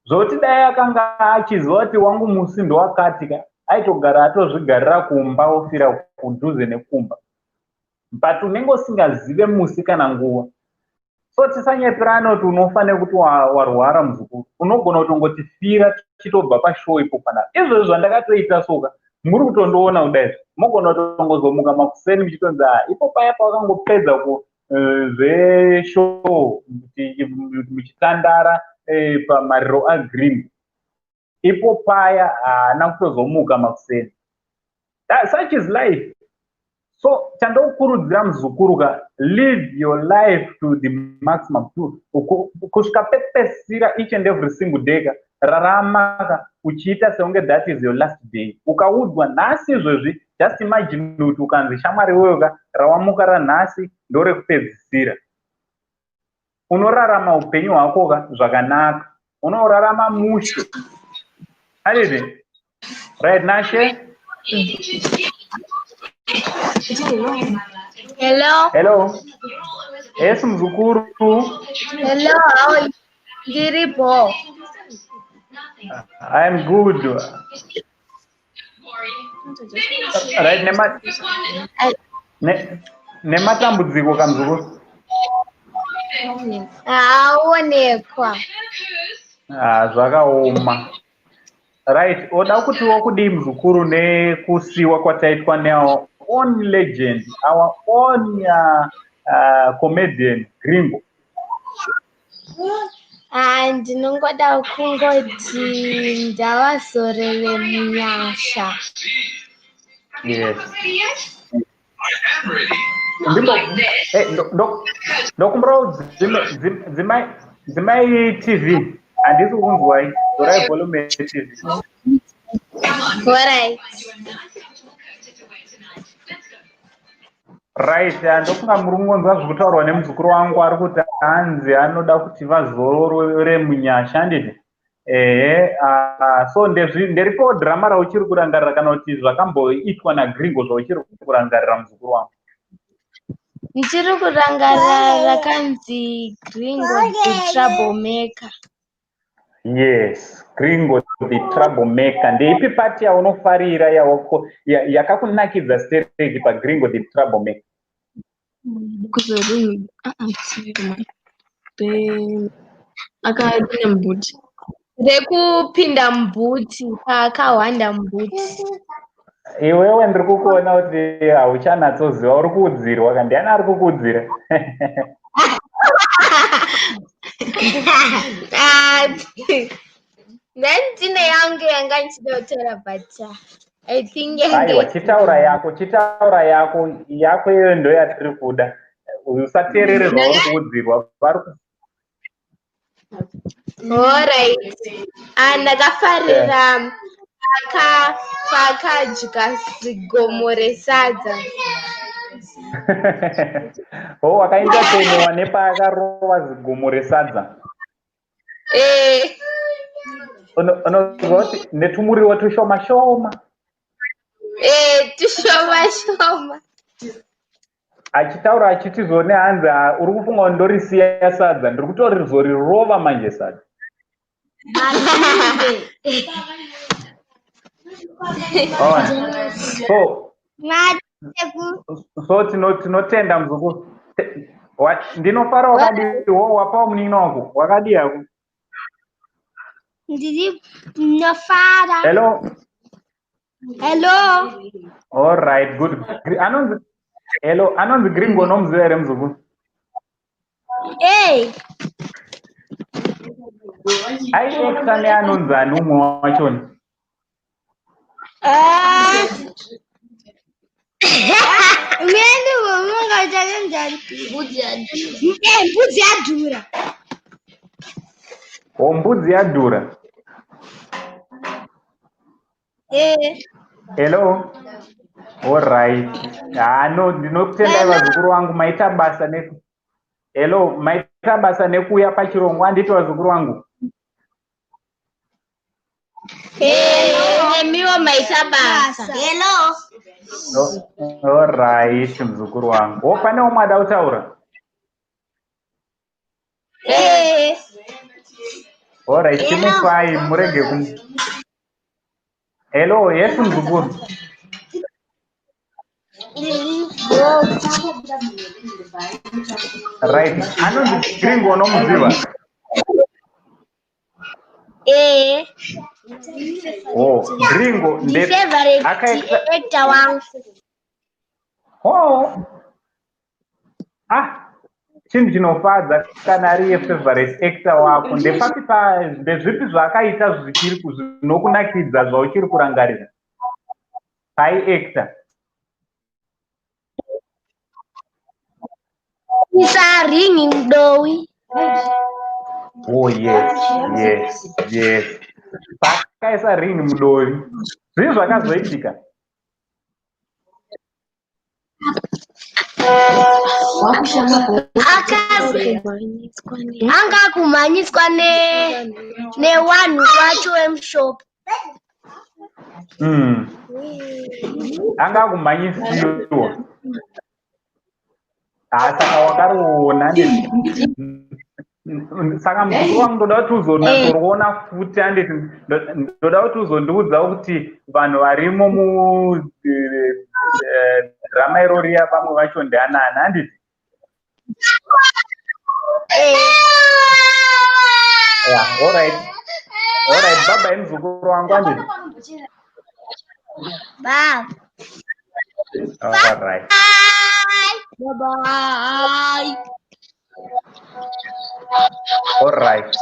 zvokuti dai akanga achiziva kuti wangu musi ndowakati ka, aitogara atozvigarira kumba, ofira kudhuze nekumba. But unenge usingazive musi kana nguva. So tisanyeperane kuti unofa nekuti warwara, muzukuru. Unogona kutongoti fira tichitobva pashow ipo panapa. Izvozvi zvandakatoita soka, muri kutondiona kudaizvi, mogona kutongozomuka makuseni muchitonzi, "Ah, ipo paya pawakangopedza ku zveshow muchitandara pamariro aGreen." Ipo paya haana kutozomuka makuseni. Such is life. So chandokurudzira, muzukuru ka, live your life to the maximum, kusvika pekupedzisira. Each and every single day ka, rarama ka uchiita seunge that is your last day. Ukaudzwa nhasi izvozvi, just imagine kuti ukanzi, "Shamwari iweyo ka, rawamuka ranhasi ndorekupedzisira," unorarama upenyu hwako ka zvakanaka, unorarama mushe, handiti? Right, Nashe? Hello. Hello, yes, muzukuru. Hello, how are you? Ndiripo. I am good. Right, nematambudziko kamuzukuru? Aonekwa. Ah, zvakaoma. Right, oda kutiwo kudii, muzukuru, nekusiwa kwataitwa neour own legend, our own comedian Gringo? Ah, ndinongoda kungoti ndavazorere munyasha. Yes. Ndimbo, hey, ndokumbira dzimai TV, handisi kukunzwai. Dzorai volume yeTV. Alright. Right, ndofunga muri kungonzwa zviri kutaurwa nemuzukuru wangu. Ari kuti hanzi anoda kuti vazorore munyasha, handiti? Ehe. So nderipo dhirama rauchiri kurangarira kana kuti zvakamboitwa naGringo zvauchiri kurangarira, muzukuru wangu? Ndichiri kurangarira rakanzi Gringo the Trouble Maker. Yes, Gringo the Trouble Maker. Ndeipi part yaunofarira yakakunakidza stereki paGringo the Trouble Maker? Kuzorungu akapinda mubhuti. Rekupinda mubhuti, paakahwanda mubhuti. Iwewe ndiri kukuona kuti hauchanatsoziva, uri kuudzirwa ka. Ndiani ari kukuudzira? Ah, ndandine yangu yanga ndichida kutaura, but I think yange Aiwa, chitaura yako, chitaura yako. Yako iyoyo ndo yatiri kuda. Usateerere zvauri kuudzirwa, vari ku Alright. Ah, ndakafarira paakadya zigomo resadza. Oh, wakaentertainewa nepaakarova zigomo resadza? Eh. Unoziva kuti netumuriwo tushoma shoma. Eh, tushoma shoma. Achitaura achiti zvone, hanzi, "Ah, uri kufunga kuti ndorisiya sadza? Ndiri kutozorirova manje sadza." Alright. So tinotenda, muzukuru. Ndinofara. Wakadiwo? Wapawo munin'ina wako? Wakadii hako? Ndiri ndinofara. Hello. Hello. All right, good. Anonzi, hello, anonzi Gringo unomuziva here, muzukuru? Hey. Aiekta neanonzi ani umwe wachona? Ah. Mina munga chakanjani? Mbudzi yadhura. O, mbudzi yadhura. Eh. Hello. All right. Ah, no, ndinokutendai, vazukuru vangu, maita basa ne hello, maita basa nekuuya pachirongwa, handiti, vazukuru vangu? Eh, nemiwo maita basa. Hello. All right, muzukuru wangu. O, pane umwe ada kutaura? Eh. All right, chimupai murege kum Hello, yes, muzukuru. Ndiripo. Right, anonzi Gringo unomuziva? Eh. Oh, Gringo Ndi favorite actor wangu. Oh. Ah, Chinhu chinofadza kana ari yefavorite actor wako. Ndepapi pa ndezvipi zvaakaita zvichiri zvinokunakidza zvauchiri kurangarira paaiactor? Isa ringi mudowi. Oh yes. Paakaisa ring mudovi, zvii zvakazoitika? Akazi anga kumhanyiswa newanhu wacho wemushop. Anga akumhanyisiwa. Ha, saka wakariona. Saka muzukuru wangu, ndoda kuti uzonatsoruona futi, anditi? Ndoda kuti uzondiudza kuti vanhu varimo mudhirama iroriya, vamwe vacho ndeanani, handiti? Yeah, alright, bye bye muzukuru wangu, anditi? Bye. Alright. Bye bye. Alright,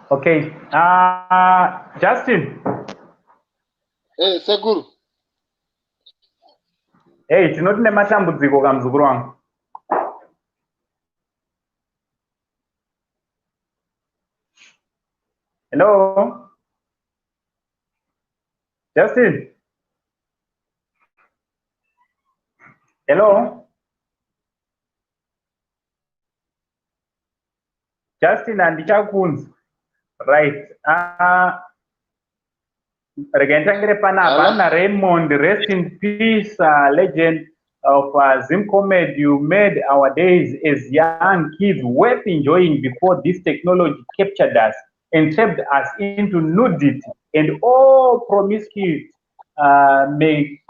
okay, Justin. Hey, sekuru. Hey, tinoti nematambudziko kamuzukuru wangu. Hello, Justin. Hello, Justin, handichakunzwa. Right, regai nditangire panapa. Hello? Na Raymond, "Rest in peace, legend of Zim comedy. You made our days as young kids worth enjoying before this technology captured us and trapped us into nudity and all promiscuity. May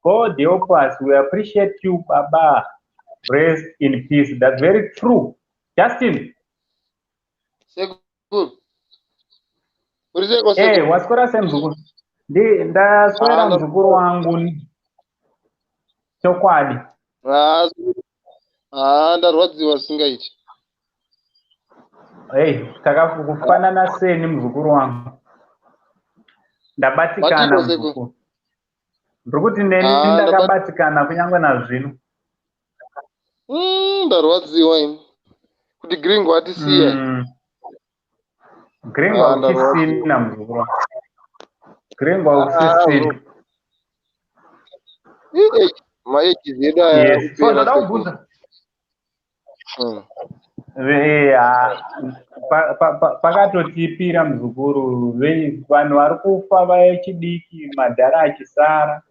God help us. We appreciate you, Baba. Rest in peace." That's very true, Justin. Sekuru. Uri seiko, Hey, sekuru? waswera semuzukuru? Ndaswera Ah, muzukuru wangu, chokwadi. Ah, ah, ndarwadziwa zvisingaiti. Hey, takakufanana seni, muzukuru wangu, ndabatikana. Matiko, sekuru? Muzukuru, ndiri kuti neni Ah, ndakabatikana kunyange nazvino. Ndarwadziwa ini. Kuti Gringo atisiya. Gringo Ah, ndarwadziwa. hausisina, muzukuru wangu, Gringo Ah, hausisina. Maages edu aya Yes, so akupera, ndoda sekuru. kubvunza. Pakatotipira muzukuru, vanhu vari kufa vechidiki, madhara achisara.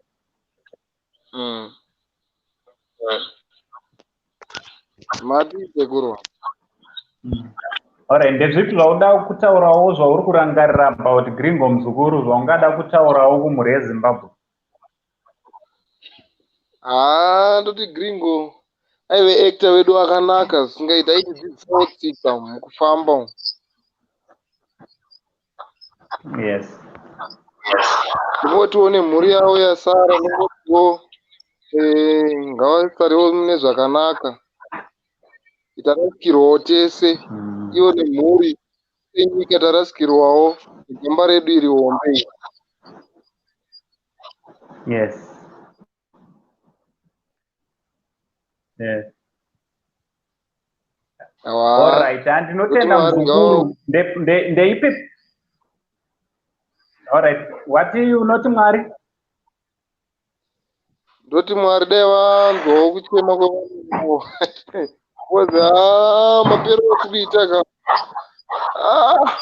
Mati, sekuru. Alright, ndezvipi zvauda kutaurawo, zvauri kurangarira about Gringo, muzukuru, zvaungada kutaurawo kumhuri yeZimbabwe? Ah, ndoti Gringo aive actor wedu akanaka zvisingaiti, aitidzidzisawo tsika mukufamba umu. Ndingotiwo nemhuri yavo yasara, ndingotiwo ngavasarewo mune zvakanaka. Tarasikirwawo tese, ivo nemhuri, senyika tarasikirwawo negamba redu iri hombe iri. Awa, Alright, handinotenda. Kuti Mwari Muzukuru, ndeipi? Alright, wati unoti Mwari? Ndoti Mwari dai vanzwawo kuchema kwevanhu, because haa, mapero atiri kuita ka, ah,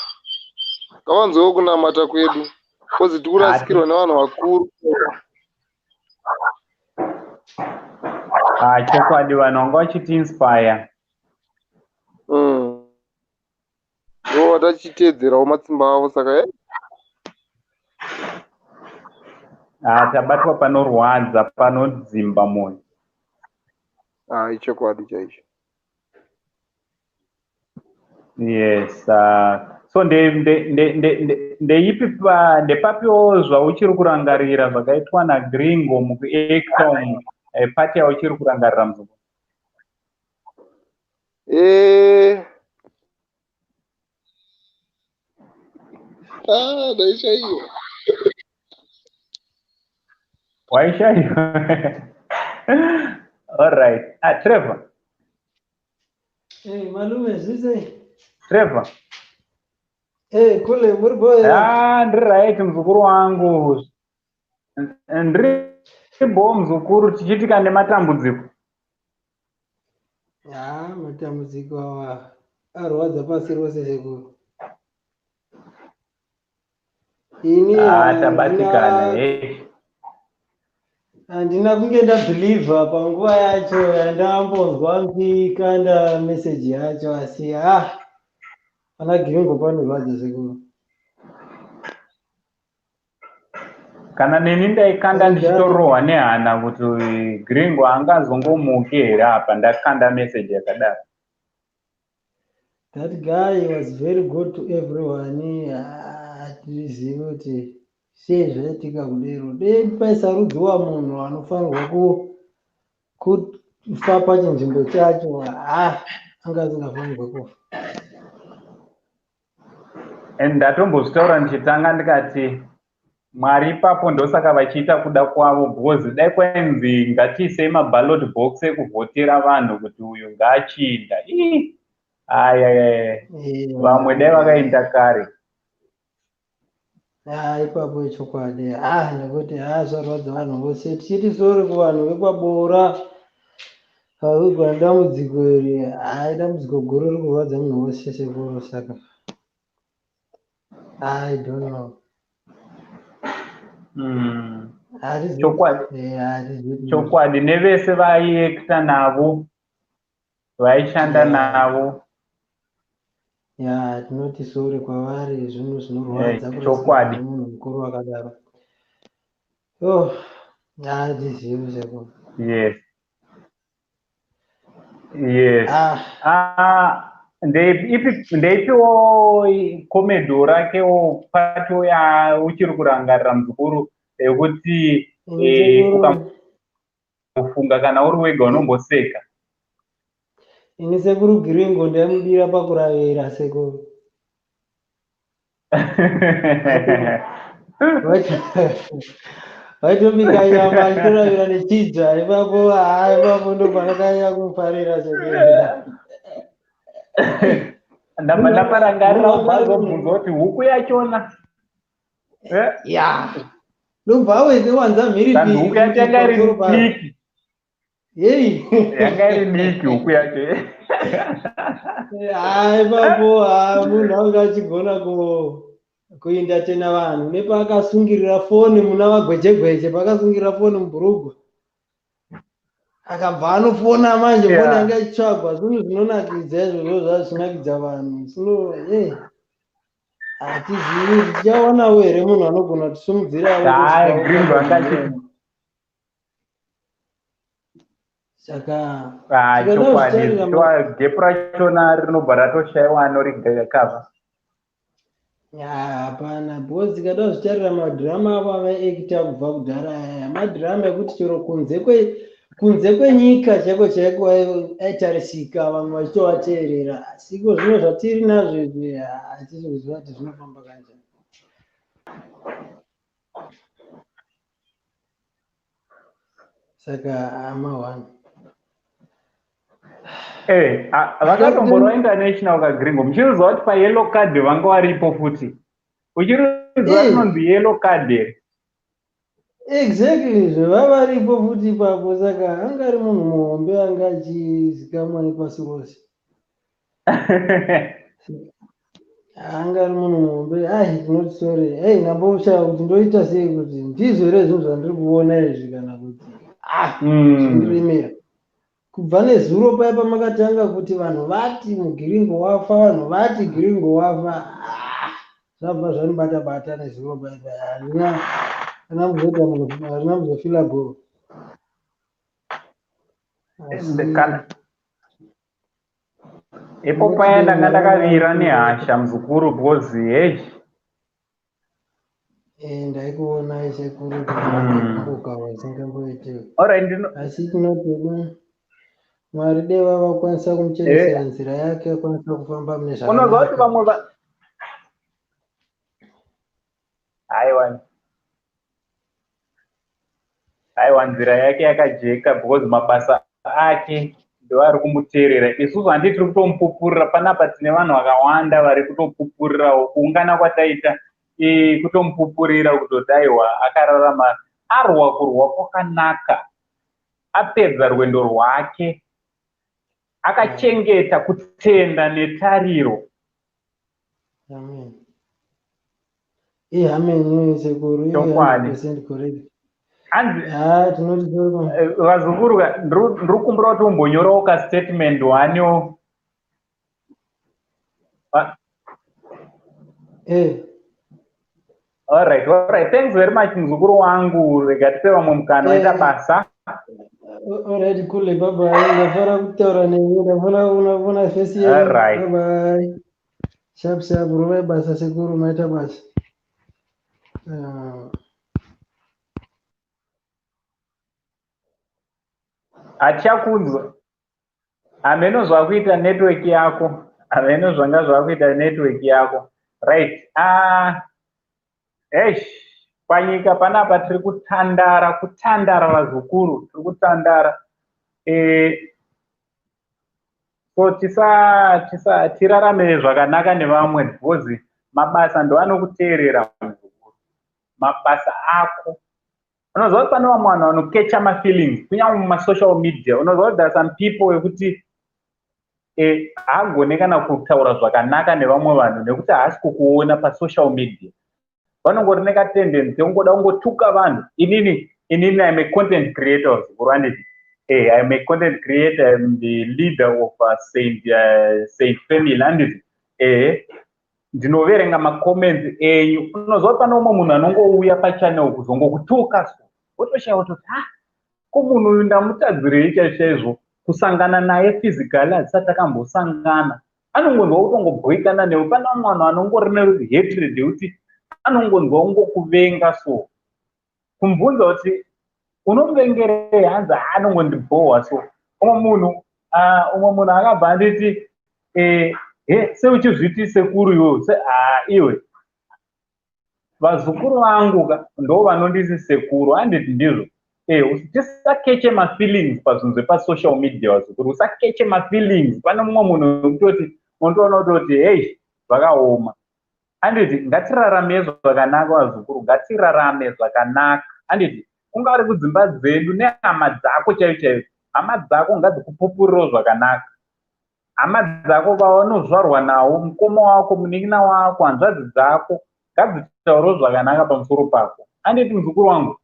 ngavanzwewo kunamata kwedu, because tiri kurasikirwa nevanhu vakuru. Ah, chokwadi, vanhu vanga vachitiinspire. Ndo vatachiteedzerawo matsimba avo, saka Ah, tabatwa panorwadza, panodzimba mwoyo. Ah, ichokwadi chaicho. Yes, so ndeipi ndepapiwo zvauchiri kurangarira zvakaitwa naGringo mukuacta umu, part yauchiri kurangarira, muzukuru? Eh. Ah, ndaishaiwa. Waishaiwa. All right. Ah, Trevor. Hey, malume, zvise. Trevor. Hey, kule muri boy. Ah, ndiri right muzukuru wangu. Ndiri bo muzukuru tichiitika nematambudziko. Ah, matambudziko awa arwadza pasi rose sekuru. Ini ah, tabatikana hey. Handina kunge ndabhilivha panguva yacho yandambonzwa muchikanda meseji yacho asi ah pana Giringo panorwadza sekuru. Kana neni ndaikanda ndichitorohwa nehana kuti Gringo angazongomuki here apa ndakanda meseji yakadaro. That guy was very good to everyone. Hatizivi kuti sei zvaitika kudero. Dei paisarudziwa munhu anofanirwa kufa pachinzvimbo chacho, ah, anga asingafanirwe kufa. And ndatombozvitaura ndichitanga ndikati Mwari ipapo ndosaka vachiita kuda kwavo because dai kwainzi ngatiisei maballot box ekuvhotera vanhu kuti uyu ngaachiinda ii ayayaya vamwe dai vakaenda kare. Ah, ipapo ichokwadi ah, nekuti ah, zvarwadza vanhu vose tichiti sori kuvanhu vekwaBora vavigwa nedambudziko iri ah, idambudziko guru riri kurwadza munhu wose sekuru saka I don't know. Chokwadi nevese vaiekta navo vaishanda navo ya tinoti sori kwavari zvinhu zvinorwadza chokwadi munhu mukuru akadaro. Oh, hatizivi sekuru. Yes. Yes. Ah. Ah, ndeipiwo comedy rakewo pato ya uchiri kurangarira muzukuru yekuti ukamufunga kana uri wega unomboseka. Ini sekuru Giringo ndaimudira pakuravira sekuru. Vaitobika nyama achitoravira nechidzva ipapo, haa ipapo ndopandakanyanya kumufarira sekuru. Ndabva ndaparangarira ubvazobvunza kuti huku yachona. Ya. Ndobva awedze wanza mhiripiri. Huku yacho yanga iri diki. Yei. Yanga iri diki huku yacho. Haa ipapo haa munhu anga achigona kuentertaina vanhu nepaakasungirira foni muna vagwejegweje paakasungirira foni mubhurugwa akabva anofona manje foni yanga ichitsvagwa zvinhu zvinonakidza izvozvo zvazvinakidza vanhu so hatizivi tichawanawo here munhu anogona kutisumudzira saka chokwadi gepu rachona rinobva ratoshaiwa anorigakava. Hapana because tikada kuzvitarira madhirama avo avaiekita kubva kudhara aya madhirama ekuti chero kunze kwenyika chaiko chaiko aitarisika vamwe vachitovateerera asi iko zvino zvatiri nazvo izvi hatisi kuziva kuti zvinofamba kanjani. Saka ama1 vakatomborwa international kaGringo muchiruziva kuti payellow card vanga varipo futi uchiruziva rinonzi yellow card here? Exactly zvevavaripo futi ipapo saka anga ari munhu muhombe anga achizikamwa nepasi rose. Anga ari munhu muhombe ai tinoti sorry ei ndamboshaya kuti ndoita sei kuti ndizvo here zvinhu zvandiri kuona izvi kana kuti ah zvindiremera. Kubva nezuro paya pamakatanga kuti vanhu vati muGiringo wafa vanhu vati Giringo wafa zvabva zvanibata bata nezuro paya paya handina kuzoita munhu handina kuzofila bhoro. Ipo paya ndanga ndakavira nehasha muzukuru because hey ndaikuonai sekuru kumbuka wasingamboiti. Alright asi tinoti Mwari deva vakwanisa kumuchenesera nzira yake, akwanisa kufamba mune Unoziva kuti zvakanaka. vamwe aiwa, aiwa, nzira yake yakajeka because mabasa ake ndo ari kumuteerera. Isusu handiti tiri kutomupupurira panapa. Tine vanhu vakawanda vari kutopupurirawo kuungana kwataita, kutomupupurira kutoti aiwa, akararama, arwa kurwa kwakanaka, apedza rwendo rwake, akachengeta kutenda netariro. Amen. Amen, sekuru. Iye Chokwadi. 100% correct. Hanzi Ha, tinoti sorry. Vazukuru, ndiri kukumbira kuti umbonyorawo kastatement waniwo. Alright, thanks very much, muzukuru wangu. Rega tipe vamwe mukana waita basa. Alright, cool. Bye bye. Ndafara kutaura newe. Ndafara kuona face yenyu. Alright. Bye bye. Sharp sharp, rovai basa sekuru, maita basa. Ah. Hachakunzwa, hameno zvakuita network yako, hameno zvanga zvakuita network yako. Right, eish, panyika panapa tiri kutandara, kutandara vazukuru, tiri kutandara. So tisa tirarame zvakanaka nevamwe because mabasa ndo anokuteerera, muzukuru, mabasa ako. Unoziva kuti pane vamwe vanhu vanokecha mafeelings kunyange mumasocial media. Unoziva kuti there are some people yekuti haagone kana kutaura zvakanaka nevamwe vanhu nekuti haasi kukuona pasocial media. Vanongori nekatendency yekungoda kungotuka vanhu. Inini I'm a content creator, zvikuru, handiti? I'm a content creator. I'm the leader of Saint Family, handiti? Ndinoverenga macomments enyu. Unoziva kuti pane umwe munhu anongouya pachannel kuzongokutuka, so wotoshaya kutoti, ha, ko munhu uyu ndamutadzirei chaizvo chaizvo? Kusangana naye physically hatisati takambosangana, anongonzwa kutongobhoikana newe. Pane vamwe vanhu vanongori nehatred yekuti anongonzwa kungokuvenga, so kumubvunza kuti unomuvengerei, hanzi anongondibhohwa. So umwe munhu akabva anditi, he, seuchizviti sekuru iwewe se, ha, iwe, vazukuru vangu ka ndo vanonditi sekuru, handiti ndizvo? Tisakeche mafeelings pazvinhu zvepasocial media, vazukuru, usakeche mafeelings. Pane mumwe munhu wekutoti unotoona kutoti, hei, zvakaoma, handiti? Ngatirarame zvakanaka, vazukuru, ngatirarame zvakanaka, handiti? Kungari kudzimba dzedu nehama dzako chaivo chaivo, hama dzako ngadzikupupurirewo zvakanaka. Hama dzako vaunozvarwa nawo, mukoma wako, munin'ina wako, hanzvadzi dzako, ngadzitaurewo zvakanaka pamusoro pako, handiti, muzukuru wangu?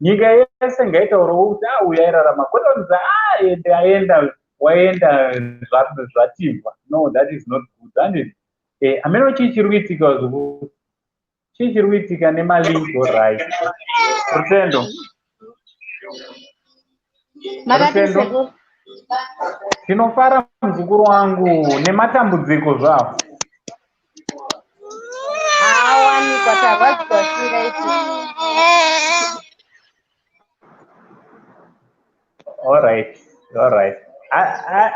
Nyika yese ngaitaurewo kuti a, uyu airarama, kwete kunzi a, ende aenda, waenda, zvatibva. No, that is not good, handiti? Hameno chii chiri kuitika, vazukuru, chii chiri kuitika nemalink. Alright, Rutendo. Makati Rutendo. Sekuru. Tinofara, muzukuru wangu, nematambudziko zvavo. Awanikwa, tarwadziwa singaiti. Alright.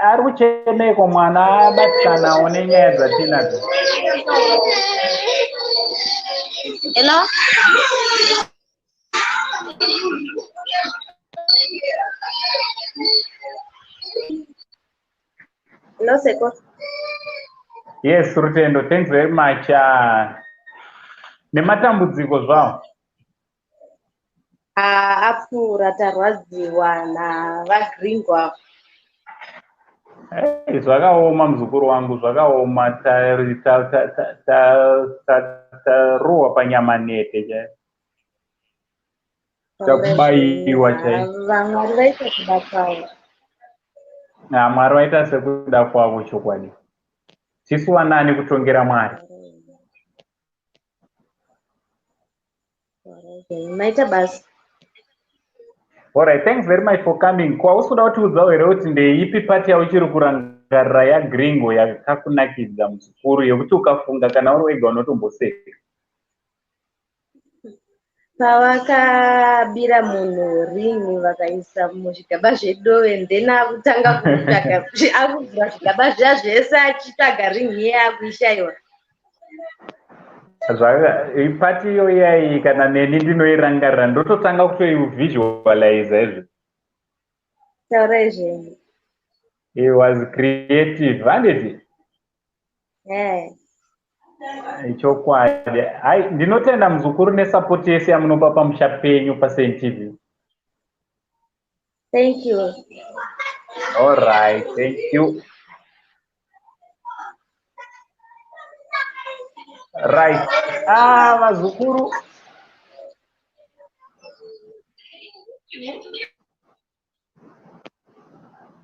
Ari kuchemeko mwana, abatikanawo nenyaya dzatinadzo. Hello? Hello, Sekuru. Yes, Rutendo, thanks very much. Nematambudziko zvavo. Ah, apfuura, tarwadziwa navaGringo. Hey, zvakaoma, muzukuru wangu, zvakaoma. Tarohwa panyama nete chaiyo, takubayiwa chaiyo. Vamwari vaita kuda kwavo. Na Mwari vaita sekuda kwavo, chokwadi. Tisu wanani kutongera Mwari? Maita basa. Alright, thanks very much for coming. Kwausi kuda kutiudzawo here kuti ndeipi part yauchiri kurangarira yaGringo yakakunakidza, muzukuru, yekuti ukafunga kana uri wega unotomboseka? Pavakabira munhu ringi vakaisa muzvigaba zvedove, then akutanga kutsvaga, akuvhura zvigaba zviya zvese achitsvaga ringi iye akuishaiwa. Pati iyo iyai kana neni ndinoirangarira, ndototanga kutoivisualiza izvo. Taurai zvenyu. He was creative, handiti? Eh. Chokwadi. Hai, ndinotenda muzukuru nesapoti yese yamunopa pamusha penyu paSaint TV. Thank you. All right, thank you. Right. Ah, vazukuru.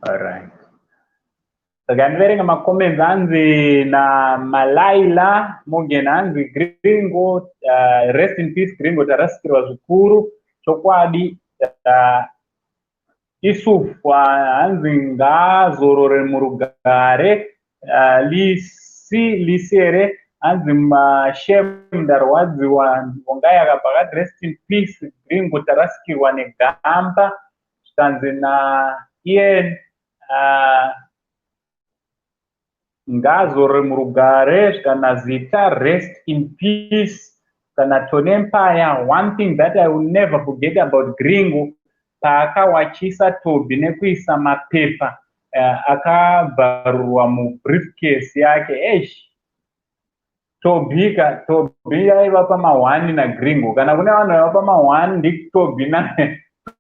All right. Saka ndiverenga macomments anzi naMalaila Morgan, hanzi Gringo, rest in peace Gringo, tarasikirwa zvikuru chokwadi. Isuf hanzi ngaazorore murugare. Lisi Lisere hanzi mashem, ndarwadziwa. Vongai akabva akati rest in peace Gringo, tarasikirwa negamba. Zvikanzi naIan ngaazorore murugare. Zvikana Zita, rest in peace. Kana Tony Empire, one thing that I will never forget about Gringo, paakawachisa Toby nekuisa mapepa akabvarurwa mubriefcase yake. Eish, Toby ka, Toby aiva pama1 naGringo. Kana kune vanhu vaiva pama1 ndiToby na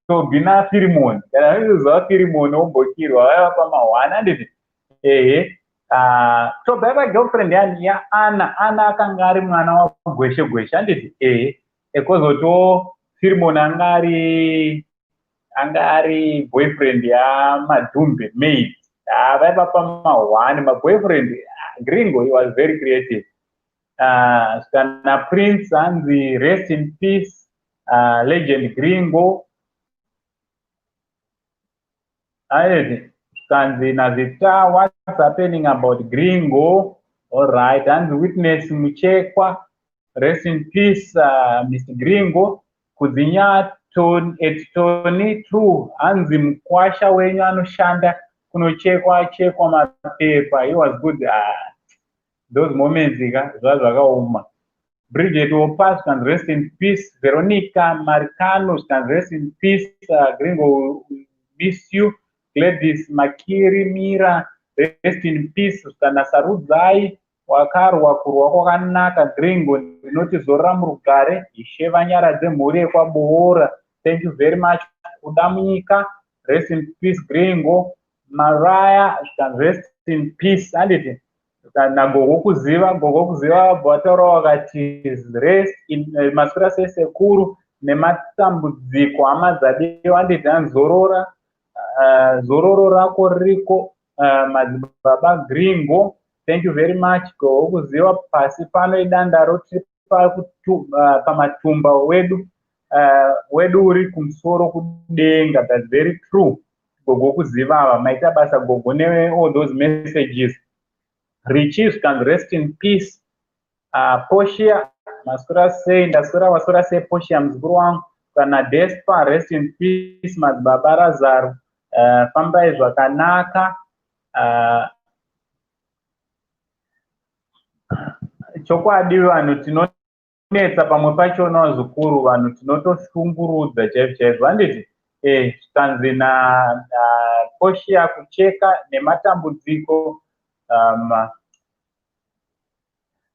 Toby naFirimon. Kana uchiziva Firimon wombokirwa, vaiva pama1, handiti? Ehe. Toby aiva girlfriend yani yaAna. Ana akanga ari mwana waGweshe Gweshe, handiti? Ehe. Ekozotiwo Firimon anga ari boyfriend yaMadhumbe maid. Vaiva pama1 maboyfriend. Gringo, he was very creative. Kana Prince hanzi rest in peace legend Gringo. Aiti zvikanzi naZita, what's happening about Gringo? Allright, hanzi Witness Muchekwa, rest in peace Mr Gringo. Kudzinya at Tony True hanzi mukwasha wenyu anoshanda kunochekwa chekwa mapepa. He was good. Those moments ka, zva zvakaoma. Bridget Opas can rest in peace. Veronica Maricano can rest in peace. Gringo, miss you. Gladys Makirimira, rest in peace. Kana Sarudzai, wakarwa kurwa kwakanaka Gringo, ndinoti zorora murugare, Ishe vanyaradze mhuri yekwaBoora. Thank you very much. Kuda Munyika, rest in peace Gringo. Maraya, rest in peace, handiti? Nagogo Kuziva, Gogo Kuziva vabva vataura vakati rest in maswera sesekuru nematambudziko, hama dzadiwa, handiti? Anzorora zororo rako ririko madzibaba Gringo. Thank you very much, Gogo Kuziva. Pasi pano idandaro, tiri pamatumba wedu, wedu uri kumusoro kudenga. That's very true, Gogo Kuziva. Ava maita basa gogo ne all those messages. Richie can rest in peace. Poshia, maswera sei? Ndaswera, waswera sei Poshia, muzukuru wangu? Kana Despa, rest in peace madzibaba Razaro, fambai zvakanaka. Chokwadi vanhu tinonetsa pamwe pachona, vazukuru, vanhu tinotoshungurudza chaizvo chaizvo, handiti? Zvikanzi naPoshia kucheka nematambudziko.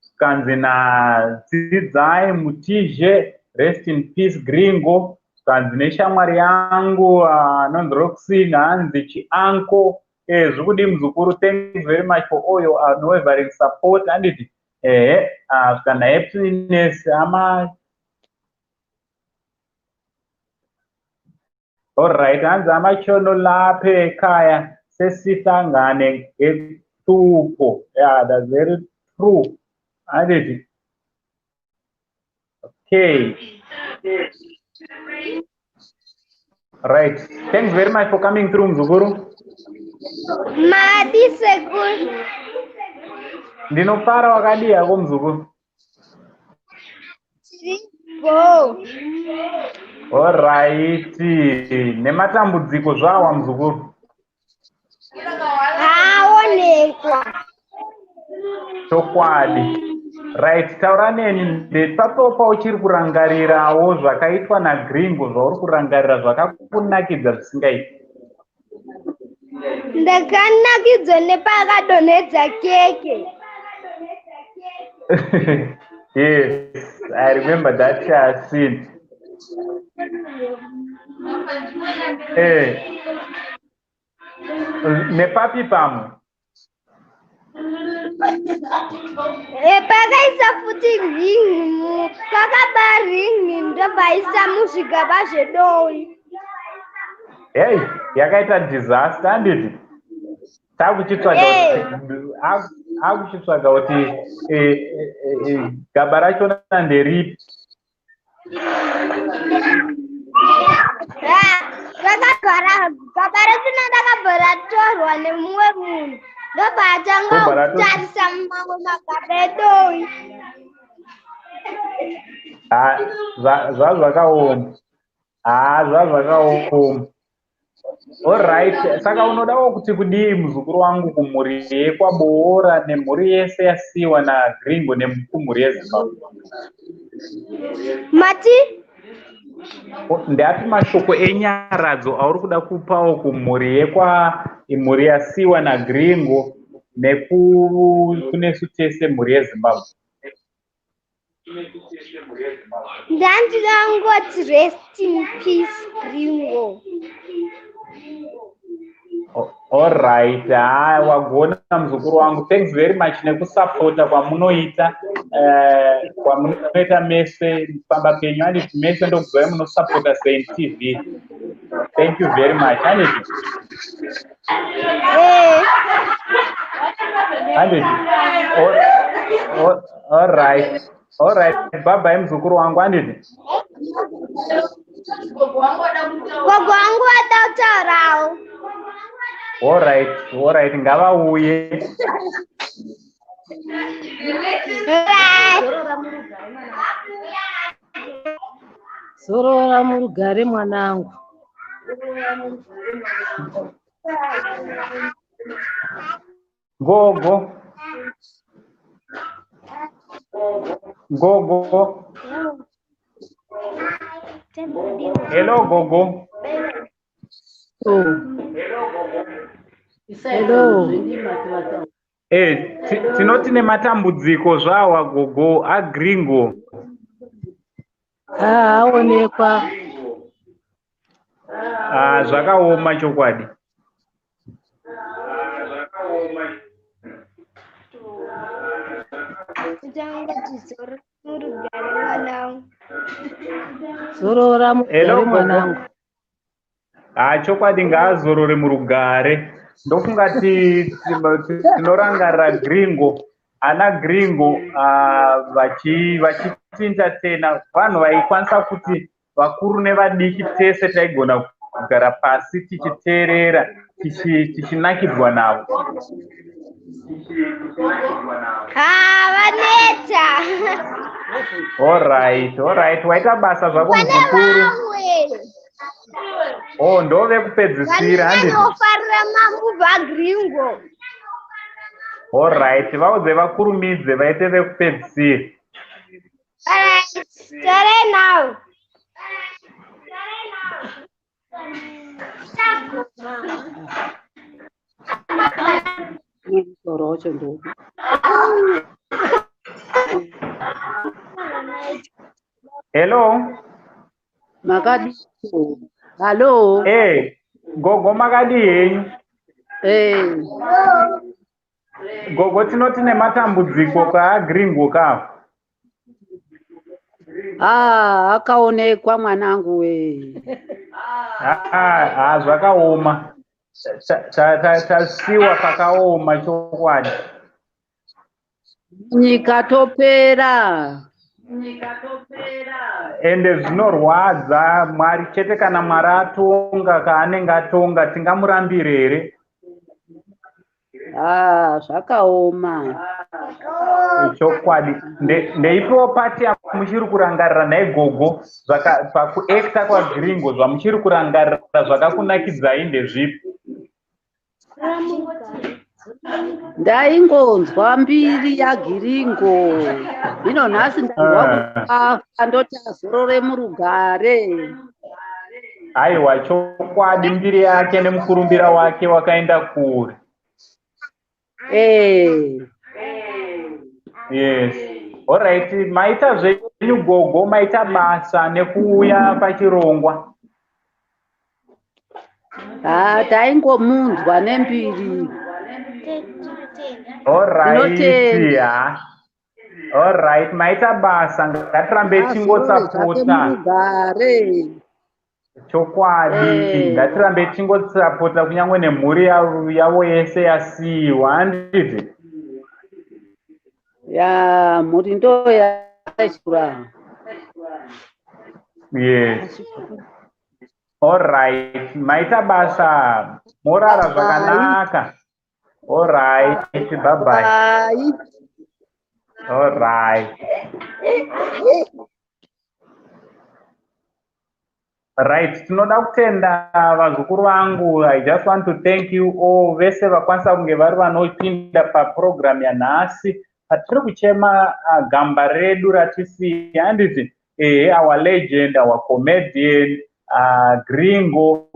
Zvikanzi naDzidzai Mutizhe, rest in peace Gringo. Zvikanzi neshamwari yangu anonzi Roxin, hanzi chianko, zvekudi muzukuru, thanks very much for all your unwavering support, handiti? Ehe. Zvikanzi Happiness ama. Alright, hanzi amachono lapha ekhaya sesihlangane ngehlupho. Yeah, that's very true, handiti? Okay, right, thanks very much for coming through, mzukuru. Madi sekuru. Ndinofara, wakadii hako muzukuru? Bo. Alright. Nematambudziko zvawa muzukuru. Aonekwa. Chokwadi. Right, taura neni ndepapo pauchiri kurangarirawo zvakaitwa naGringo zvauri kurangarira zvakakunakidza zvisingaiti. Ndakanakidzwa nepakadonhedza keke. Yes, I remember that scene. Eh. Nepapi pamwe? Pakaisa futi ringi, pakaba ringi ndobva aisa muzvigaba zvedovi. Hey, yakaita disaster handiti? Takuchitsvaga akuchitsvaga kuti gaba rachona nderipi. Rakabva gaba rachona rakabva ratorwa nemumwe munhu ndobva atanga kutarisa mamwe magaba edovi. Zvazvakaoma. Haa, zvazvakaoma. Alright, saka unodawo kuti kudii muzukuru wangu kumhuri yekwaBoora nemhuri yese yasiyiwa naGringo nekumhuri yeZimbabwe? Mati? Ndeapi mashoko enyaradzo auri kuda kupawo kumhuri yekwa mhuri yasiyiwa naGringo nekunesu tese mhuri yeZimbabwe? Ndandida kungoti rest in peace Gringo. Alright, haa wagona muzukuru wangu. Thanks very much nekusapota kwamunoita kwamunoita mese pamba penyu. Handiti mese ndokuzvai munosapota Saint TV. Thank you very much. Handiti? Handiti? Alright. Alright. Bye bye muzukuru wangu. Handiti? Gogo wangu wada kutaurawo. Alright, alright, ngavauye. Zorora murugare mwanangu. Gogo. Gogo. Hello gogo. Oh. Hello. Tinoti nematambudziko zvawa gogo aGringo. Aonekwa. Zvakaoma chokwadi. Zorora murugare mwanangu. Chokwadi ngaazorore murugare. Ndofunga tinorangarira Gringo, ana Gringo vachitintatena vanhu vaikwanisa kuti vakuru nevadiki tese taigona kugara pasi tichiteerera tichinakidzwa navo. Vaneta. Alright, alright, waita basa zvako muzukuru. Oh, ndovekupedzisira handiti? Vanofarira mamuvha Gringo. Alright, vaudze vakurumidze vaite vekupedzisira. Alright, tare now. Hello. Makadi. Hello. Eh, gogo makadi henyu? Eh. Gogo tinoti nematambudziko kaGringo ka. Ah, akaonekwa mwanangu we. Ah, zvakaoma. Tasiwa pakaoma chokwadi. Nyika topera. Ende zvinorwadza Mwari chete kana Mwari atonga kaanenge atonga tingamurambire here? Ah, zvakaoma. Chokwadi. Ndeipiwo part yamuchiri kurangarira, nhai gogo, pakuacta kwaGringo, zvamuchiri kurangarira zvakakunakidzai ndezvipi? Ndaingonzwa mbiri yaGiringo. Hino nhasi ndanzwa kuti afa, ndoti azorore murugare. Aiwa, chokwadi, mbiri yake nemukurumbira wake wakaenda kure. Yes, alright, maita zvenyu gogo, maita basa nekuuya pachirongwa. Ha, taingomunzwa nembiri. Alright. Tinotenda. Ha, alright, maita basa, ngatirambe Azorore zvake tingosapota. murugare. Chokwadi. Ngatirambe tingosapota kunyange nemhuri yavo yese yasiyiwa, handiti? Ya, mhuri ndo yachura. Yes, alright, maita basa, morara Bye. zvakanaka. Alright, bye bye. Bye. Alright. Right, tinoda kutenda vazukuru vangu. I just want to thank you all vese vakwanisa kunge vari vanopinda paprogram yanhasi patiri kuchema gamba redu ratisiya, handiti? Ehe, our legend, our comedian, Gringo.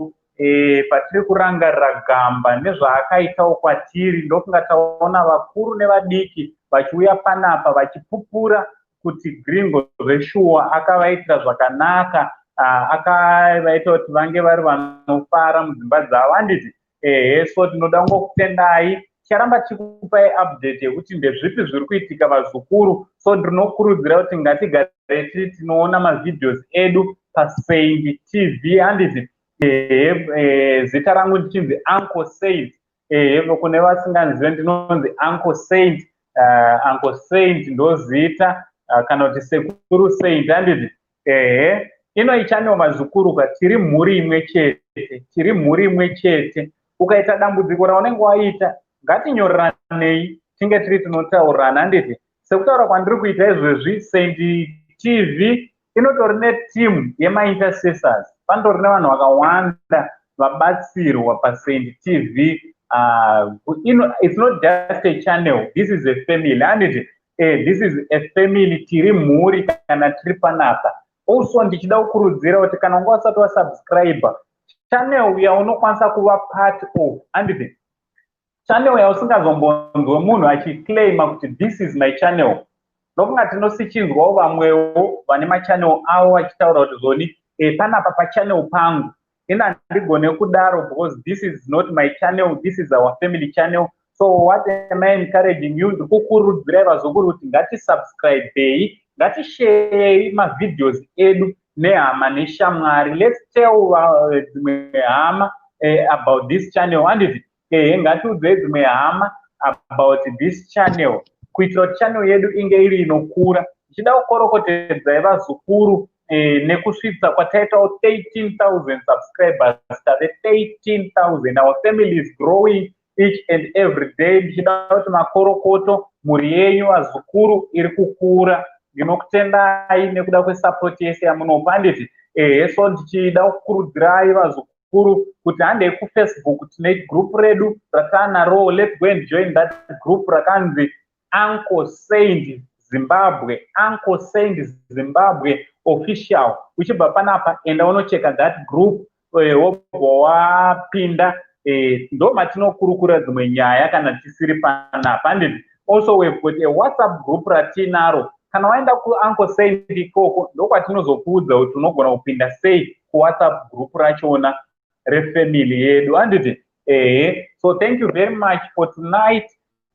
Patiri kurangarira gamba nezvaakaitawo kwatiri, ndofunga taona vakuru nevadiki vachiuya panapa vachipupura kuti Gringo zveshuwa akavaitira zvakanaka, akavaita kuti vange vari vanofara mudzimba dzavo, handiti? Ehe, so tinoda kungokutendai. Ticharamba tichikupai update yekuti ndezvipi zviri kuitika, vazukuru. So ndinokurudzira kuti ngatigare tiri tinoona mavideos edu paSaint TV, handiti? Ehe, zita rangu ndichinzi Uncle Saint. Ehe, kune vasinganzive, ndinonzi Uncle Saint. Uncle Saint ndo zita, kana kuti Sekuru Saint, handiti? Ehe, ino ichannel, vazukuru ka, tiri mhuri imwe chete, tiri mhuri imwe chete. Ukaita dambudziko raunenge waita, ngatinyoreranei, tinge tiri tinotaurirana, handiti? Sekutaura kwandiri kuita izvezvi, Saint TV inotori netimu yemaintercessors, panotori nevanhu vakawanda vabatsirwa paSaint TV. It's not just a channel, this is a family, handiti? This is a family, tiri mhuri kana tiri panapa. Also ndichida kukurudzira kuti kana unga usati wasubscribe channel yaunokwanisa kuva part of, handiti, channel yausingazombonzwe munhu achiclaima kuti "This is my channel". Ndokunga tinosichinzwawo vamwewo vane machannel avo vachitaura kuti zoni panapa pachannel pangu. Ina handigone kudaro because this is not my channel, this is our family channel. So what am I encouraging you? Ndikukurudzirai vazukuru kuti ngatisubscribei, ngatisharei mavideos edu nehama neshamwari. Let's tell dzimwe hama about this channel, handiti? Ehe, ngatiudzei dzimwe hama about this channel kuitira kuti channel yedu inge iri inokura. Ndichida kukorokotedzai vazukuru nekusvitsa kwataitawo 13,000 subscribers. Tave 13,000. Our family is growing each and every day. Ndichida kuti makorokoto, mhuri yenyu vazukuru iri kukura. Ndinokutendai nekuda kwesupport yese yamunopa, handiti? Ehe, so ndichida kukurudzirai vazukuru kuti handei kuFacebook, tine group redu rataanaro. Let's go and join that group rakanzi Uncle Saint Zimbabwe, Uncle Saint Zimbabwe Official. Uchibva panapa, enda unocheka that group, wobva wapinda. Ndo matinokurukura dzimwe nyaya kana tisiri panapa, handiti? Also we've got a WhatsApp group ratinaro. Kana waenda kuUncle Saint ikoko, ndokwatinozokuudza kuti unogona kupinda sei kuWhatsApp group rachona refamily yedu, handiti? Ehe, so thank you very much for tonight.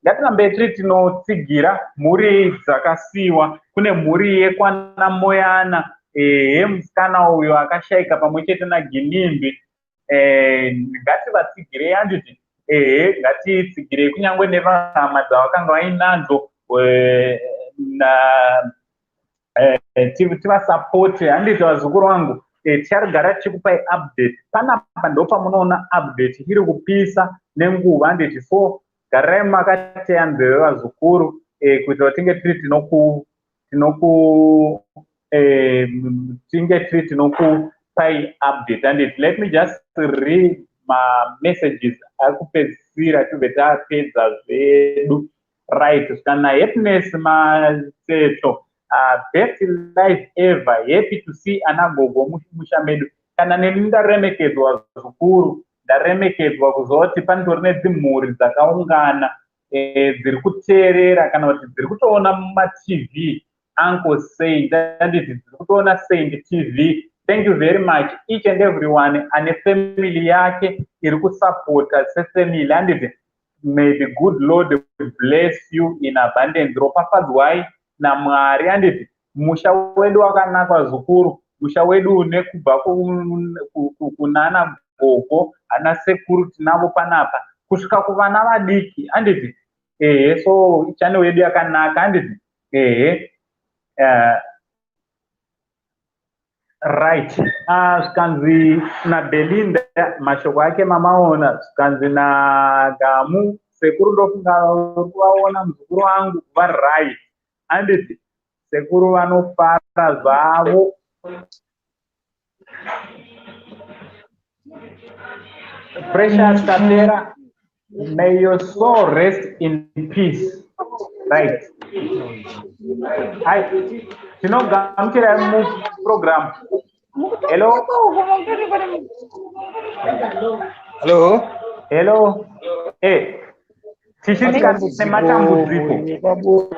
Ngatirambe tiri tinotsigira mhuri dzakasiyiwa. Kune mhuri yekwana Moyana, ehe, musikana uyo akashayika pamwe chete naGinimbi. Ngativatsigirei, handiti? Ehe, ngatitsigirei kunyange nevahama dzavakanga vainadzo, tivasapote, handiti vazukuru vangu? Ticharigara tichikupai update panapa. Ndo pamunoona update iri kupisa nenguva, handiti? So Garirai makateya nzeve vazukuru, kuitira kuti tinge tiri tinoku tinoku tinge tiri tinokupai update. And let me just read mamessages ari kupedzisira, tibve tapedza zvedu. Right, kana Happiness Matsetso, "Best life ever, happy to see ana gogo musha medu." Kana neni ndaremekedzwa zvikuru, ndaremekedzwa kuzoti panotori nedzimhuri dzakaungana, dziri kuteerera kana kuti dziri kutoona mumaTV Uncle Saint, anditi? Dziri kutoona Saint TV. Thank you very much, each and everyone ane family yake iri kusapota sefamily, anditi? May the good Lord bless you in abundance. Ropafadzwai naMwari, anditi? Musha wedu wakanaka zvikuru, musha wedu une kubva kunana gogo, ana sekuru tinavo panapa, kusvika kuvana vadiki, handiti? Ehe, so channel yedu yakanaka, handiti? Ehe. Right, zvikanzi naBelinda, mashoko ake mamaona. Zvikanzi naGamu, "Sekuru, ndofunga uri kuvaona muzukuru wangu varight," handiti? Sekuru vanofara zvavo. Precious Tapera, may your soul rest in peace. Right. Hai, tinogamuchira muprogram. Hello. Hello. Hello. Tichitika nematambudziko.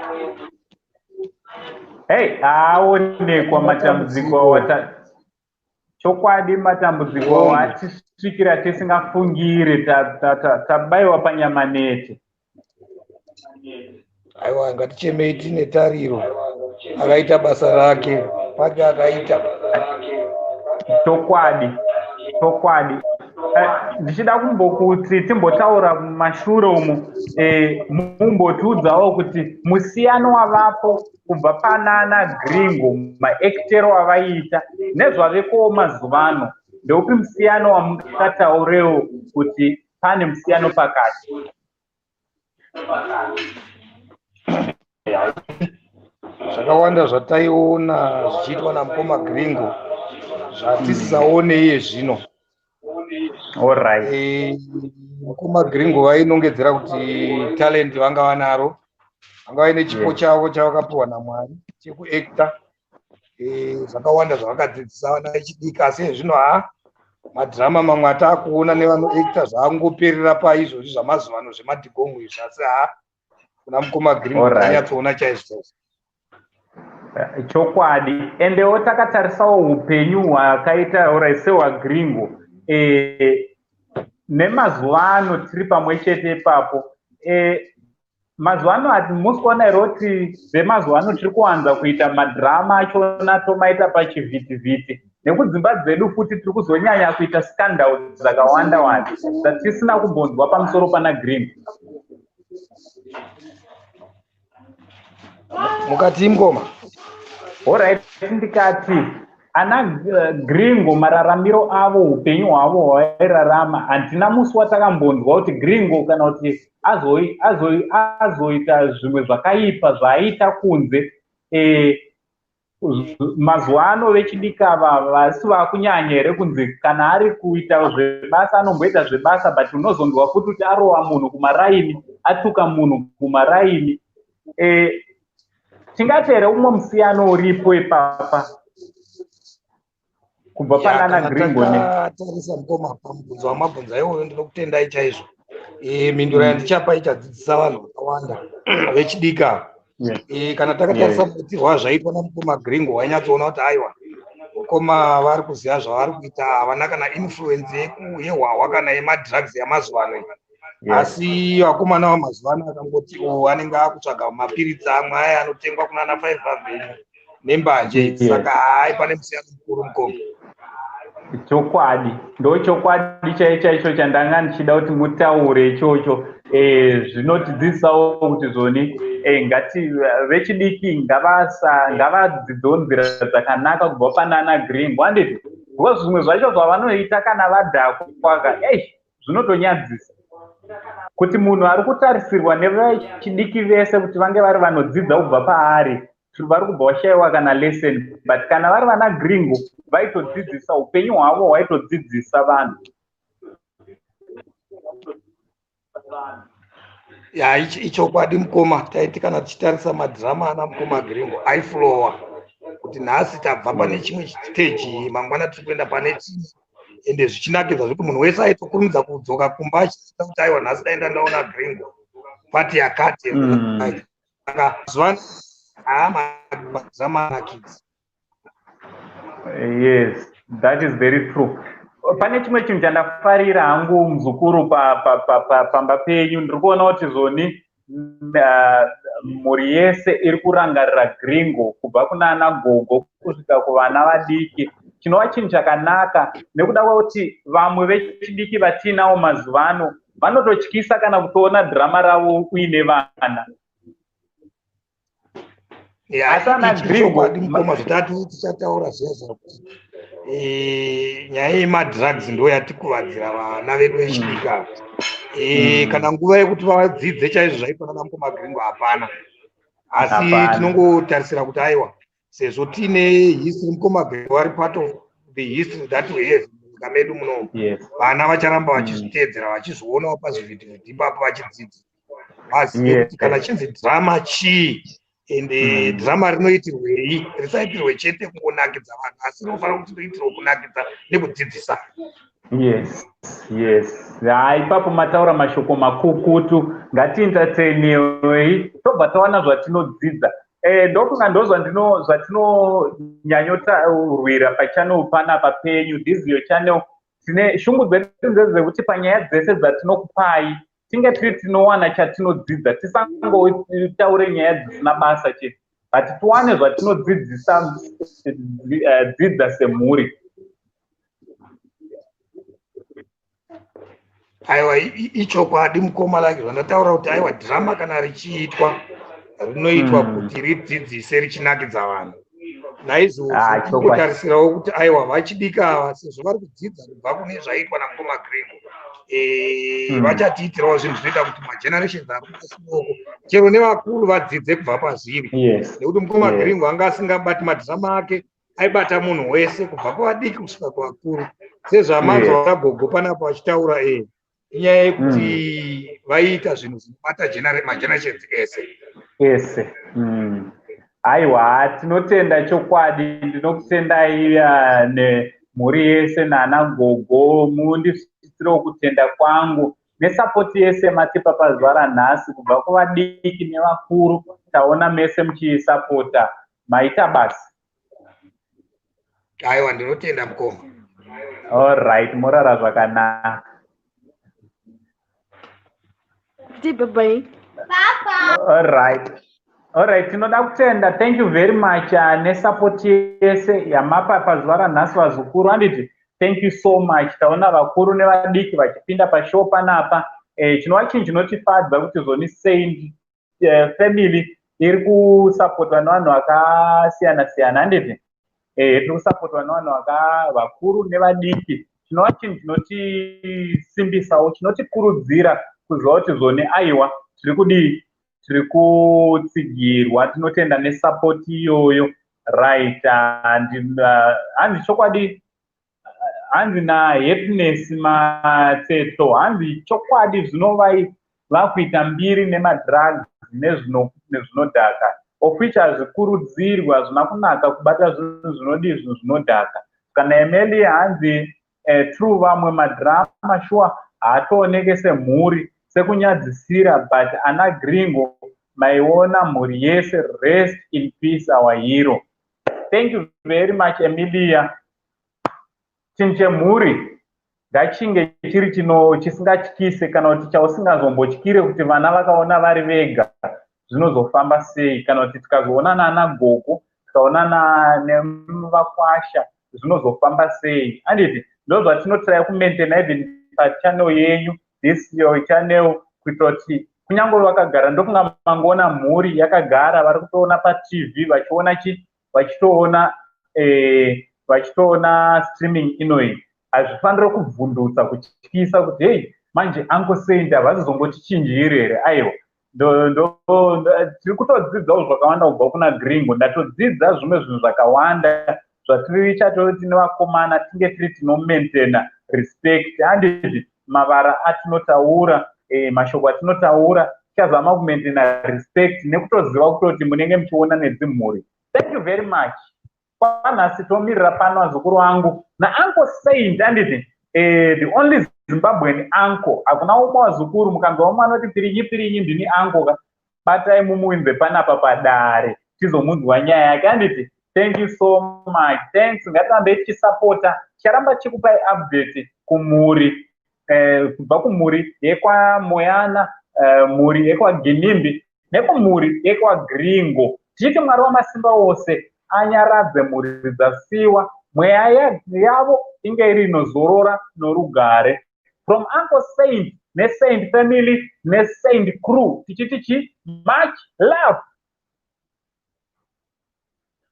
Hey, aonekwa matambudziko wata chokwadi, matambudziko atisvikira tisingafungire, tabayiwa panyama nete. Aiwa, ngatichemei tine tariro. Akaita basa rake, pake akaita. Chokwadi, chokwadi. Ndichida kumbokuti timbotaura mumashure umu, mumbotiudzawo kuti musiyano wavapo kubva panana Gringo, maekitero avaiita, nezvavekowo mazuva ano, ndeupi musiyano wamungataurewo kuti pane musiyano pakati? Zvakawanda zvataiona zvichiitwa namukoma Gringo zvatisisaone iye zvino. Alright. Mukoma Gringo vainongedzera kuti talent vanga vanaro, vanga vaine chipo chavo chavakapiwa naMwari chekuacta. Zvakawanda zvavakadzidzisa vana vechidiki, asi zvino ha, madhirama mamwe ataakuona nevanoacta zvaangoperera paizvozvi zvamazuva ano zvemadhigongo izvi, asi ha, kuna mukoma Gringo tanyatsoona chaizvo chaizvo. Chokwadi. Endewo takatarisawo upenyu hwakaita orai sehwaGringo, nemazuva ano tiri pamwe chete ipapo. Mazuva ano musi kuona here kuti vemazuva ano tiri kuwanza kuita madhirama achona, tomaita pachivhitivhiti, nekudzimba dzedu futi tiri kuzonyanya kuita scandal dzakawanda wanda dzatisina kumbonzwa pamusoro pana Green? Mukati ngoma. Alright, ndikati ana Gringo, mararamiro avo, upenyu hwavo hwavairarama, handina musi watakambonzwa kuti Gringo kana kuti azoita zvimwe zvakaipa zvaaita kunze. Mazuva ano vechidiki ava vasi vakunyanya here kunzi kana ari kuita zvebasa anomboita zvebasa, but unozonzwa futi kuti arova munhu kumaraini, atuka munhu kumaraini. Tingati here umwe musiyano uripo ipapa kubva panana Gringo? Tarisa mukoma, pamubvunzo wamabvunza iwoyo ndinokutendai chaizvo. Mhinduro yandichapa ichadzidzisa vanhu vakawanda vechidiki ava. Kana takatarisa muitirwo azvaitwa namukoma Gringo, wainyatsoona kuti aiwa, mukoma vari kuziva zvavari kuita, havana kana influence yehwahwa kana yemadrugs yamazuva ano. Asi vakomana vamazuva ano akangoti o, anenge akutsvaga mapiritsi amwe aya anotengwa kunana Five Avenue nembanje. Saka hai, pane musiyano mukuru, mukoma. Chokwadi, ndo chokwadi chaicho chaicho chandanga ndichida kuti mutaure ichocho. Zvinotidzidzisawo kuti zvoni, ngati vechidiki ngavadzidzewo nzira dzakanaka kubva panana Gringo, handiti? Because zvimwe zvacho zvavanoita kana vadhakwa ka, ei, zvinotonyadzisa. Kuti munhu ari kutarisirwa nevechidiki vese kuti vange vari vanodzidza kubva paari, vari kubva vashayiwa kana lesson. But kana vari vana Gringo, vaitodzidzisa, upenyu hwavo hwaitodzidzisa vanhu. Ya, ichokwadi mukoma. Taiti kana tichitarisa madhirama ana mukoma Gringo aiflowa kuti nhasi tabva pane chimwe chiteji, mangwana tiri kuenda pane chimwe, ende zvichinakidza zvekuti munhu wese aitokurumidza kudzoka kumba achiita kuti aiwa, nhasi dai ndandaona Gringo pati yakati. Saka zuva haa madhirama anakidza. Yes, that is very true. Pane chimwe chinhu chandafarira hangu, muzukuru, pamba penyu. Ndiri kuona kuti zvoni mhuri yese iri kurangarira Gringo, kubva kuna ana gogo kusvika kuvana vadiki, chinova chinhu chakanaka nekuda kwekuti vamwe vechidiki vatiinawo mazuva ano vanototyisa kana kutoona dhirama ravo uine vana. Asi ana Gringo, mukoma, zvitatu tichataura zviya zvakuti nyaya yemadrugs ndo yatikuvadzira vana vedu vechidiki ava. Kana nguva yekuti vadzidze chaizvo zvaitwa nana mukoma Gringo hapana, asi tinongotarisira kuti aiwa, sezvo tiine history, mukoma Gringo vari part of the history that we have munyika medu munomu, vana vacharamba vachizviteedzera, vachizvionawo pazvivhitivhiti ipapo, vachidzidza, vazive kuti kana chinzi drama chii, ende drama rinoitirwei. Risaitirwe chete kungonakidza vanhu, asi rinofanira kuti riitirwe kunakidza nekudzidzisa. Yes, ha, ipapo mataura mashoko makukutu. Ngatientertainewei, tobva tawana zvatinodzidza. Ndofunga ndo zvatinonyanyotaurwira pachannel panapa penyu. This your channel. Tine shungu dzedu ndedzekuti panyaya dzese dzatinokupai tinge tiri tinowana chatinodzidza, tisangotaure nyaya dzisina basa chete, but tiwane zvatinodzidzisa, dzidza semhuri. Aiwa, ichokwadi mukoma, like zvandataura kuti aiwa, dhirama kana richiitwa rinoitwa kuti ridzidzise richinakidza vanhu. Naizvozvo tingotarisirawo kuti aiwa, vachidika ava, sezvo vari kudzidza kubva kune zvaitwa namukoma Gringo, vachatiitirawo zvinhu zvinoita kuti magenerations ari kumasoko chero nevakuru vadzidze kubva pazviri, nekuti mukoma Gringo anga asingabati madhirama ake, aibata munhu wese kubva kuvadiki kusvika kuvakuru, sezvamanzwa vagogo panapa vachitaura. Inyaya yekuti vaiita zvinhu zvinobata magenerations ese. Ese. Aiwa, tinotenda chokwadi. Ndinokutendai nemhuri yese nana gogo. Mundisvitsirewo kutenda kwangu nesapoti yese matipa pazuva ranhasi, kubva kuvadiki nevakuru. Taona mese muchiisapota. Maita basa. Aiwa, ndinotenda mukoma. Allright, morara zvakanaka. Bye bye. Alright, tinoda kutenda. Thank you very much nesapoti yese yamapa pazuva ranhasi, vazukuru, handiti? Thank you so much. Taona vakuru nevadiki vachipinda pashow panapa, chinova chinhu chinotifadza kuti zvoni Saint family iri kusapotwa nevanhu vakasiyana siyana, handiti? Tiri kusapotwa nevanhu vakuru nevadiki, chinova chinhu chinotisimbisawo, chinotikurudzira kuziva kuti zvoni aiwa, tiri kudii, tiri kutsigirwa. Tinotenda nesapoti iyoyo. Right, hanzi chokwadi, hanzi naHappiness Matsetso, hanzi chokwadi, zvinovai vakuita mbiri nemadrugs nezvinodhaka, of which hazvikurudzirwi, hazvina kunaka kubata zvinhu zvinodii, zvinhu zvinodhaka. Kana Emeli hanzi true, vamwe madhirama sure haatooneke semhuri, sekunyadzisira, but ana Gringo maiona mhuri yese. Rest in peace, our hero. Thank you very much, Emilia. Chinhu chemhuri ngachinge chiri chino chisingatyise, kana kuti chausingazombotyire kuti vana vakaona vari vega zvinozofamba sei, kana kuti tikazoona nana gogo, tikaona nevakwasha zvinozofamba sei, handiti? Ndo zvatinotraya kumaintaina even pachannel yenyu, this your channel, kuitira kuti kunyange vakagara, ndokunga mangoona mhuri yakagara, vari kutoona paTV vachiona chi vachitoona vachitoona streaming inoyi, hazvifaniri kubvundutsa, kutyisa kuti hei. Manje Uncle Saint havazizongotichinjiri here? Aiwa, tiri kutodzidzawo zvakawanda kubva kuna Gringo. Ndatodzidza zvimwe zvinhu zvakawanda zvatiri chatoti nevakomana tinge tiri tinomaintaina respect, handiti? Mavara atinotaura, mashoko atinotaura, tichazama kumaintaina respect nekutoziva kutoti munenge muchiona nedzimhuri. Thank you very much. Kwanhasi tomirira pano, vazukuru vangu, naUncle Saint, handiti? The only Zimbabwean uncle. Hakuna umwe, wazukuru. Mukanzwa umwe anoti pirinyi pirinyi, ndini uncle ka, batai mumuinze panapa padare tizomunzwa nyaya yake, handiti? Thank you so much. Thanks. Ngatirambe tichisapota. Ticharamba tichikupai update kumhuri, kubva kumhuri yekwaMoyana, mhuri yekwaGinimbi nekumhuri yekwaGringo, tichiti Mwari wamasimba ose anyaradze mhuri dzasiwa, mweya yavo inge iri inozorora norugare. From Uncle Saint neSaint family neSaint crew, tichiti chi much love.